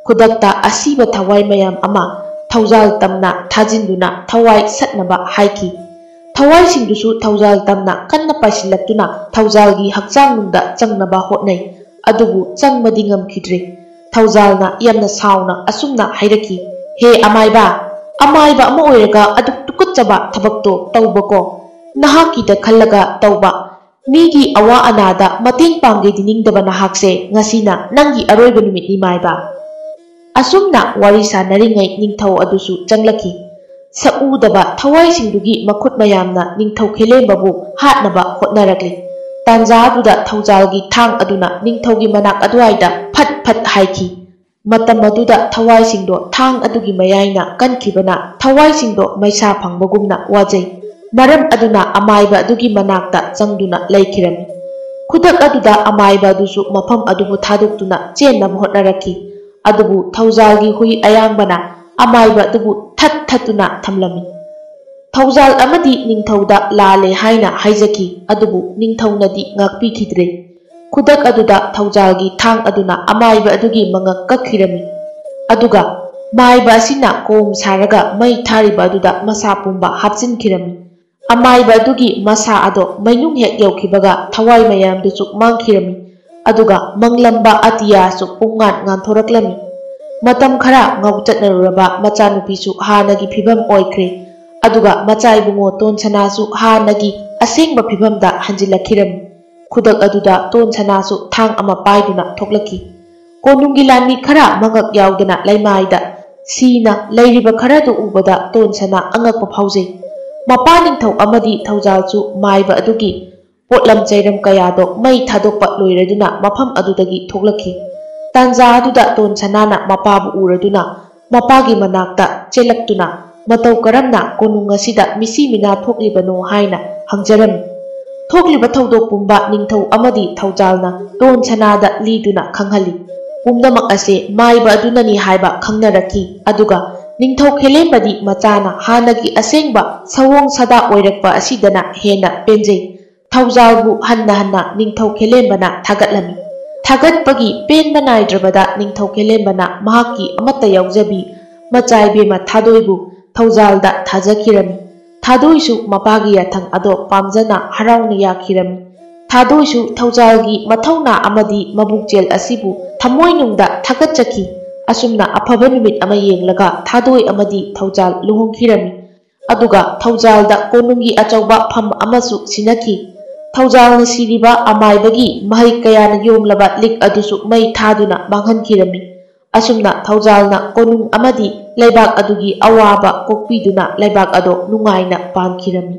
ꯈꯨꯗꯛꯇ ꯑꯁꯤꯕ ꯊꯋꯥꯏ ꯃꯌꯥꯝ ꯑꯃ ꯊꯧꯖꯥꯜ ꯇꯝꯅ ꯊꯥꯖꯤꯟꯗꯨꯅ ꯊꯋꯥꯏ ꯁꯠꯅꯕ ꯍꯥꯏꯈꯤ꯫ ꯊꯋꯥꯏꯁꯤꯡꯗꯨꯁꯨ ꯊꯧꯖꯥꯜ ꯇꯝꯅ ꯀꯟꯅ ꯄꯥꯏꯁꯤꯜꯂꯛꯇꯨꯅ ꯊꯧꯖꯥꯜꯒꯤ ꯍꯛꯆꯥꯡ ꯅꯨꯡꯗ ꯆꯪꯅꯕ ꯍꯣꯠꯅꯩ꯫ ꯑꯗꯨꯕꯨ ꯆꯪꯕꯗꯤ ꯉꯝꯈꯤꯗ꯭ꯔꯦ꯫ ꯊꯧꯖꯥꯜꯅ ꯌꯥꯝꯅ ꯁꯥꯎꯅ ꯑꯁꯨꯝꯅ ꯍꯥꯏꯔꯛꯈꯤ, "ꯍꯦ ꯑꯃꯥꯏꯕ, ꯑꯃꯥꯏꯕ ꯑꯃ ꯑꯣꯏꯔꯒ ꯑꯗꯨꯛ ꯇꯨꯀꯠꯆꯕ ꯊꯕꯛꯇꯣ ꯇꯧꯕꯀꯣ꯫ ꯅꯍꯥꯛꯀꯤꯗ ꯈꯜꯂꯒ ꯇꯧꯕ꯫ ꯃꯤꯒꯤ ꯑꯋꯥ ꯑꯅꯥꯗ ꯃꯇꯦꯡ ꯄꯥꯡꯒꯦꯗꯤ ꯅꯤꯡꯗꯕ ꯅꯍꯥꯛꯁꯦ ꯉꯁꯤꯅ ꯅꯪꯒꯤ ꯑꯔꯣꯏꯕ ꯅꯨꯃꯤꯠꯅꯤ ꯃꯥꯏꯕ꯫" ꯑꯁꯨꯝꯅ ꯋꯥꯔꯤ ꯁꯥꯟꯅꯔꯤꯉꯩ ꯅꯤꯡꯊꯧ ꯑꯗꯨꯁꯨ ꯆꯪꯂꯛꯈꯤ꯫ ꯁꯛꯎꯗꯕ ꯊꯋꯥꯏꯁꯤꯡꯗꯨꯒꯤ ꯃꯈꯨꯠ ꯃꯌꯥꯝꯅ ꯅꯤꯡꯊꯧ ꯈꯦꯂꯦꯝꯕꯕꯨ ꯍꯥꯠꯅꯕ ꯍꯣꯠꯅꯔꯛꯂꯤ꯫ ꯇꯥꯟꯖꯥ ꯑꯗꯨꯗ ꯊꯧꯖꯥꯜꯒꯤ ꯊꯥꯡ ꯑꯗꯨꯅ ꯅꯤꯡꯊꯧꯒꯤ ꯃꯅꯥꯛ ꯑꯗꯨꯋꯥꯏꯗ ꯐꯠ ꯐꯠ ꯍꯥꯏꯈꯤ꯫ ꯃꯇꯝ ꯑꯗꯨꯗ ꯊꯋꯥꯏꯁꯤꯡꯗꯣ ꯊꯥꯡ ꯑꯗꯨꯒꯤ ꯃꯌꯥꯏꯅ ꯀꯟꯈꯤꯕꯅ ꯊꯋꯥꯏꯁꯤꯡꯗꯣ ꯃꯩꯁꯥ ꯐꯪꯕꯒꯨꯝꯅ ꯋꯥꯖꯩ꯫ ꯃꯔꯝ ꯑꯗꯨꯅ ꯑꯃꯥꯏꯕ ꯑꯗꯨꯒꯤ ꯃꯅꯥꯛꯇ ꯆꯪꯗꯨꯅ ꯂꯩꯈꯤꯔꯝꯃꯤ꯫ ꯈꯨꯗꯛ ꯑꯗꯨꯗ ꯑꯃꯥꯏꯕ ꯑꯗꯨꯁꯨ ꯃꯐꯝ ꯑꯗꯨꯕꯨ ꯊꯥꯗꯣꯛꯇꯨꯅ ꯆꯦꯟꯅꯕ ꯍꯣꯠꯅꯔꯛꯈꯤ꯫ ꯑꯗꯨꯕꯨ ꯊꯧꯖꯥꯜꯒꯤ ꯍꯨꯏ ꯑꯌꯥꯡꯕꯅ ꯑꯃꯥꯏꯕ ꯑꯗꯨꯕꯨ ꯊꯠ ꯊꯠꯇꯨꯅ ꯊꯝꯂꯝꯃꯤ꯫ ꯊꯧꯖꯥꯜ ꯑꯃꯗꯤ ꯅꯤꯡꯊꯧꯗ ꯂꯥꯜꯂꯦ ꯍꯥꯏꯅ ꯍꯥꯏꯖꯈꯤ, ꯑꯗꯨꯕꯨ ꯅꯤꯡꯊꯧꯅꯗꯤ ꯉꯥꯛꯄꯤꯈꯤꯗ꯭ꯔꯦ꯫ ꯈꯨꯗꯛ ꯑꯗꯨꯗ ꯊꯧꯖꯥꯜꯒꯤ ꯊꯥꯡ ꯑꯗꯨꯅ ꯑꯃꯥꯏꯕ ꯑꯗꯨꯒꯤ ꯃꯉꯛ ꯀꯛꯈꯤꯔꯝꯃꯤ꯫ ꯑꯗꯨꯒ ꯃꯥꯏꯕ ꯑꯁꯤꯅ ꯀꯣꯝ ꯁꯥꯔꯒ ꯃꯩ ꯊꯥꯔꯤꯕ ꯑꯗꯨꯗ ꯃꯁꯥ ꯄꯨꯝꯕ ꯍꯥꯞꯆꯤꯟꯈꯤꯔꯝꯃꯤ꯫ ꯑꯃꯥꯏꯕ ꯑꯗꯨꯒꯤ ꯃꯁꯥ ꯑꯗꯣ ꯃꯩꯅꯨꯡ ꯍꯦꯛ ꯌꯧꯈꯤꯕꯒ ꯊꯋꯥꯏ ꯃꯌꯥꯝꯗꯨꯁꯨ ꯃꯥꯡꯈꯤꯔꯝꯃꯤ꯫ ꯑꯗꯨꯒ ꯃꯪꯂꯝꯕ ꯑꯇꯤꯌꯥꯁꯨ ꯄꯨꯡꯉꯥꯟ ꯉꯥꯟꯊꯣꯔꯛꯂꯝꯃꯤ꯫ ꯃꯇꯝ ꯈꯔ ꯉꯧꯆꯠꯅꯔꯨꯔꯕ ꯃꯆꯥꯅꯨꯄꯤꯁꯨ ꯍꯥꯟꯅꯒꯤ ꯐꯤꯕꯝ ꯑꯣꯏꯈ꯭ꯔꯦ꯫ ꯑꯗꯨꯒ ꯃꯆꯥ ꯏꯕꯨꯡꯉꯣ ꯇꯣꯟ ꯁꯅꯥꯁꯨ ꯍꯥꯟꯅꯒꯤ ꯑꯁꯦꯡꯕ ꯐꯤꯕꯝꯗ ꯍꯟꯖꯤꯜꯂꯛꯈꯤꯔꯝꯃꯤ꯫ ꯈꯨꯗꯛ ꯑꯗꯨꯗ ꯇꯣꯟ ꯁꯅꯥꯁꯨ ꯊꯥꯡ ꯑꯃ ꯄꯥꯏꯗꯨꯅ ꯊꯣꯛꯂꯛꯈꯤ꯫ ꯀꯣꯅꯨꯡꯒꯤ ꯂꯥꯟꯃꯤ ꯈꯔ ꯃꯉꯛ ꯌꯥꯎꯗꯅ ꯂꯩꯃꯥꯏꯗ ꯁꯤꯅ ꯂꯩꯔꯤꯕ ꯈꯔꯗꯨ ꯎꯕꯗ ꯇꯣꯟ ꯁꯅꯥ ꯑꯉꯛꯄ ꯐꯥꯎꯖꯩ꯫ ꯃꯄꯥ ꯅꯤꯡꯊꯧ ꯑꯃꯗꯤ ꯊꯧꯖꯥꯜꯁꯨ ꯃꯥꯏꯕ ꯑꯗꯨꯒꯤ ꯄꯣꯠꯂꯝ ꯆꯩꯔꯝ ꯀꯌꯥꯗꯣ ꯃꯩ ꯊꯥꯗꯣꯛꯄ ꯂꯣꯏꯔꯗꯨꯅ ꯃꯐꯝ ꯑꯗꯨꯗꯒꯤ ꯊꯣꯛꯂꯛꯈꯤ꯫ ꯇꯥꯟꯖꯥ ꯑꯗꯨꯗ ꯇꯣꯟ ꯁꯅꯥꯅ ꯃꯄꯥꯕꯨ ꯎꯔꯗꯨꯅ ꯃꯄꯥꯒꯤ ꯃꯅꯥꯛꯇ ꯆꯦꯜꯂꯛꯇꯨꯅ ꯃꯇꯧ ꯀꯔꯝꯅ ꯀꯣꯅꯨꯡ ꯑꯁꯤꯗ ꯃꯤꯁꯤ ꯃꯤꯅꯥ ꯊꯣꯛꯂꯤꯕꯅꯣ ꯍꯥꯏꯅ ꯍꯪꯖꯔꯝꯃꯤ꯫ ꯊꯣꯛꯂꯤꯕ ꯊꯧꯗꯣꯛ ꯄꯨꯝꯕ ꯅꯤꯡꯊꯧ ꯑꯃꯗꯤ ꯊꯧꯖꯥꯜꯅ ꯇꯣꯟ ꯁꯅꯥꯗ ꯂꯤꯗꯨꯅ ꯈꯪꯍꯜꯂꯤ꯫ ꯄꯨꯝꯅꯃꯛ ꯑꯁꯦ ꯃꯥꯏꯕ ꯑꯗꯨꯅꯅꯤ ꯍꯥꯏꯕ ꯈꯪꯅꯔꯛꯈꯤ꯫ ꯑꯗꯨꯒ ꯅꯤꯡꯊꯧ ꯈꯦꯂꯦꯝꯕꯗꯤ ꯃꯆꯥꯅ ꯍꯥꯟꯅꯒꯤ ꯑꯁꯦꯡꯕ ꯁꯑꯣꯡ ꯁꯥꯗꯥ ꯑꯣꯏꯔꯛꯄ ꯑꯁꯤꯗꯅ ꯍꯦꯟꯅ ꯄꯦꯟꯖꯩ꯫ ꯊꯧꯖꯥꯜꯕꯨ ꯍꯟꯅ ꯍꯟꯅ ꯅꯤꯡꯊꯧ ꯈꯦꯂꯦꯝꯕꯅ ꯊꯥꯒꯠꯂꯝꯃꯤ꯫ ꯊꯥꯒꯠꯄꯒꯤ ꯄꯦꯟꯕ ꯅꯥꯏꯗ꯭ꯔꯕꯗ ꯅꯤꯡꯊꯧ ꯈꯦꯂꯦꯝꯕꯅ ꯃꯍꯥꯛꯀꯤ ꯑꯃꯠꯇ ꯌꯥꯎꯖꯕꯤ ꯃꯆꯥ ꯏꯕꯦꯝꯃ ꯊꯥꯗꯣꯏꯕꯨ ꯊꯧꯖꯥꯜꯗ ꯊꯥꯖꯈꯤꯔꯝꯃꯤ꯫ ꯊꯥꯗꯣꯏꯁꯨ ꯃꯄꯥꯒꯤ ꯌꯥꯊꯪ ꯑꯗꯣ ꯄꯥꯝꯖꯅ ꯍꯔꯥꯎꯅ ꯌꯥꯈꯤꯔꯝꯃꯤ꯫ ꯊꯥꯗꯣꯏꯁꯨ ꯊꯧꯖꯥꯜꯒꯤ ꯃꯊꯧꯅꯥ ꯑꯃꯗꯤ ꯃꯕꯨꯛꯆꯦꯜ ꯑꯁꯤꯕꯨ ꯊꯃꯣꯏꯅꯨꯡꯗ ꯊꯥꯒꯠꯆꯈꯤ꯫ ꯑꯁꯨꯝꯅ ꯑꯐꯕ ꯅꯨꯃꯤꯠ ꯑꯃ ꯌꯦꯡꯂꯒ ꯊꯥꯗꯣꯏ ꯑꯃꯗꯤ ꯊꯧꯖꯥꯜ ꯂꯨꯍꯣꯡꯈꯤꯔꯝꯃꯤ꯫ ꯑꯗꯨꯒ ꯊꯧꯖꯥꯜꯗ ꯀꯣꯅꯨꯡꯒꯤ ꯑꯆꯧꯕ ꯐꯝ ꯑꯃꯁꯨ ꯁꯤꯟꯅꯈꯤ꯫ ꯊꯧꯖꯥꯜꯅ ꯁꯤꯔꯤꯕ ꯑꯃꯥꯏꯕꯒꯤ ꯃꯍꯩ ꯀꯌꯥꯅ ꯌꯣꯝꯂꯕ ꯂꯤꯛ ꯑꯗꯨꯁꯨ ꯃꯩ ꯊꯥꯗꯨꯅ ꯃꯥꯡꯍꯟꯈꯤꯔꯝꯃꯤ꯫ ꯑꯁꯨꯝꯅ ꯊꯧꯖꯥꯜꯅ ꯀꯣꯅꯨꯡ ꯑꯃꯗꯤ ꯂꯩꯕꯥꯛ ꯑꯗꯨꯒꯤ ꯑꯋꯥꯕ ꯀꯣꯛꯄꯤꯗꯨꯅ ꯂꯩꯕꯥꯛ ꯑꯗꯣ ꯅꯨꯡꯉꯥꯏꯅ ꯄꯥꯟꯈꯤꯔꯝꯃꯤ꯫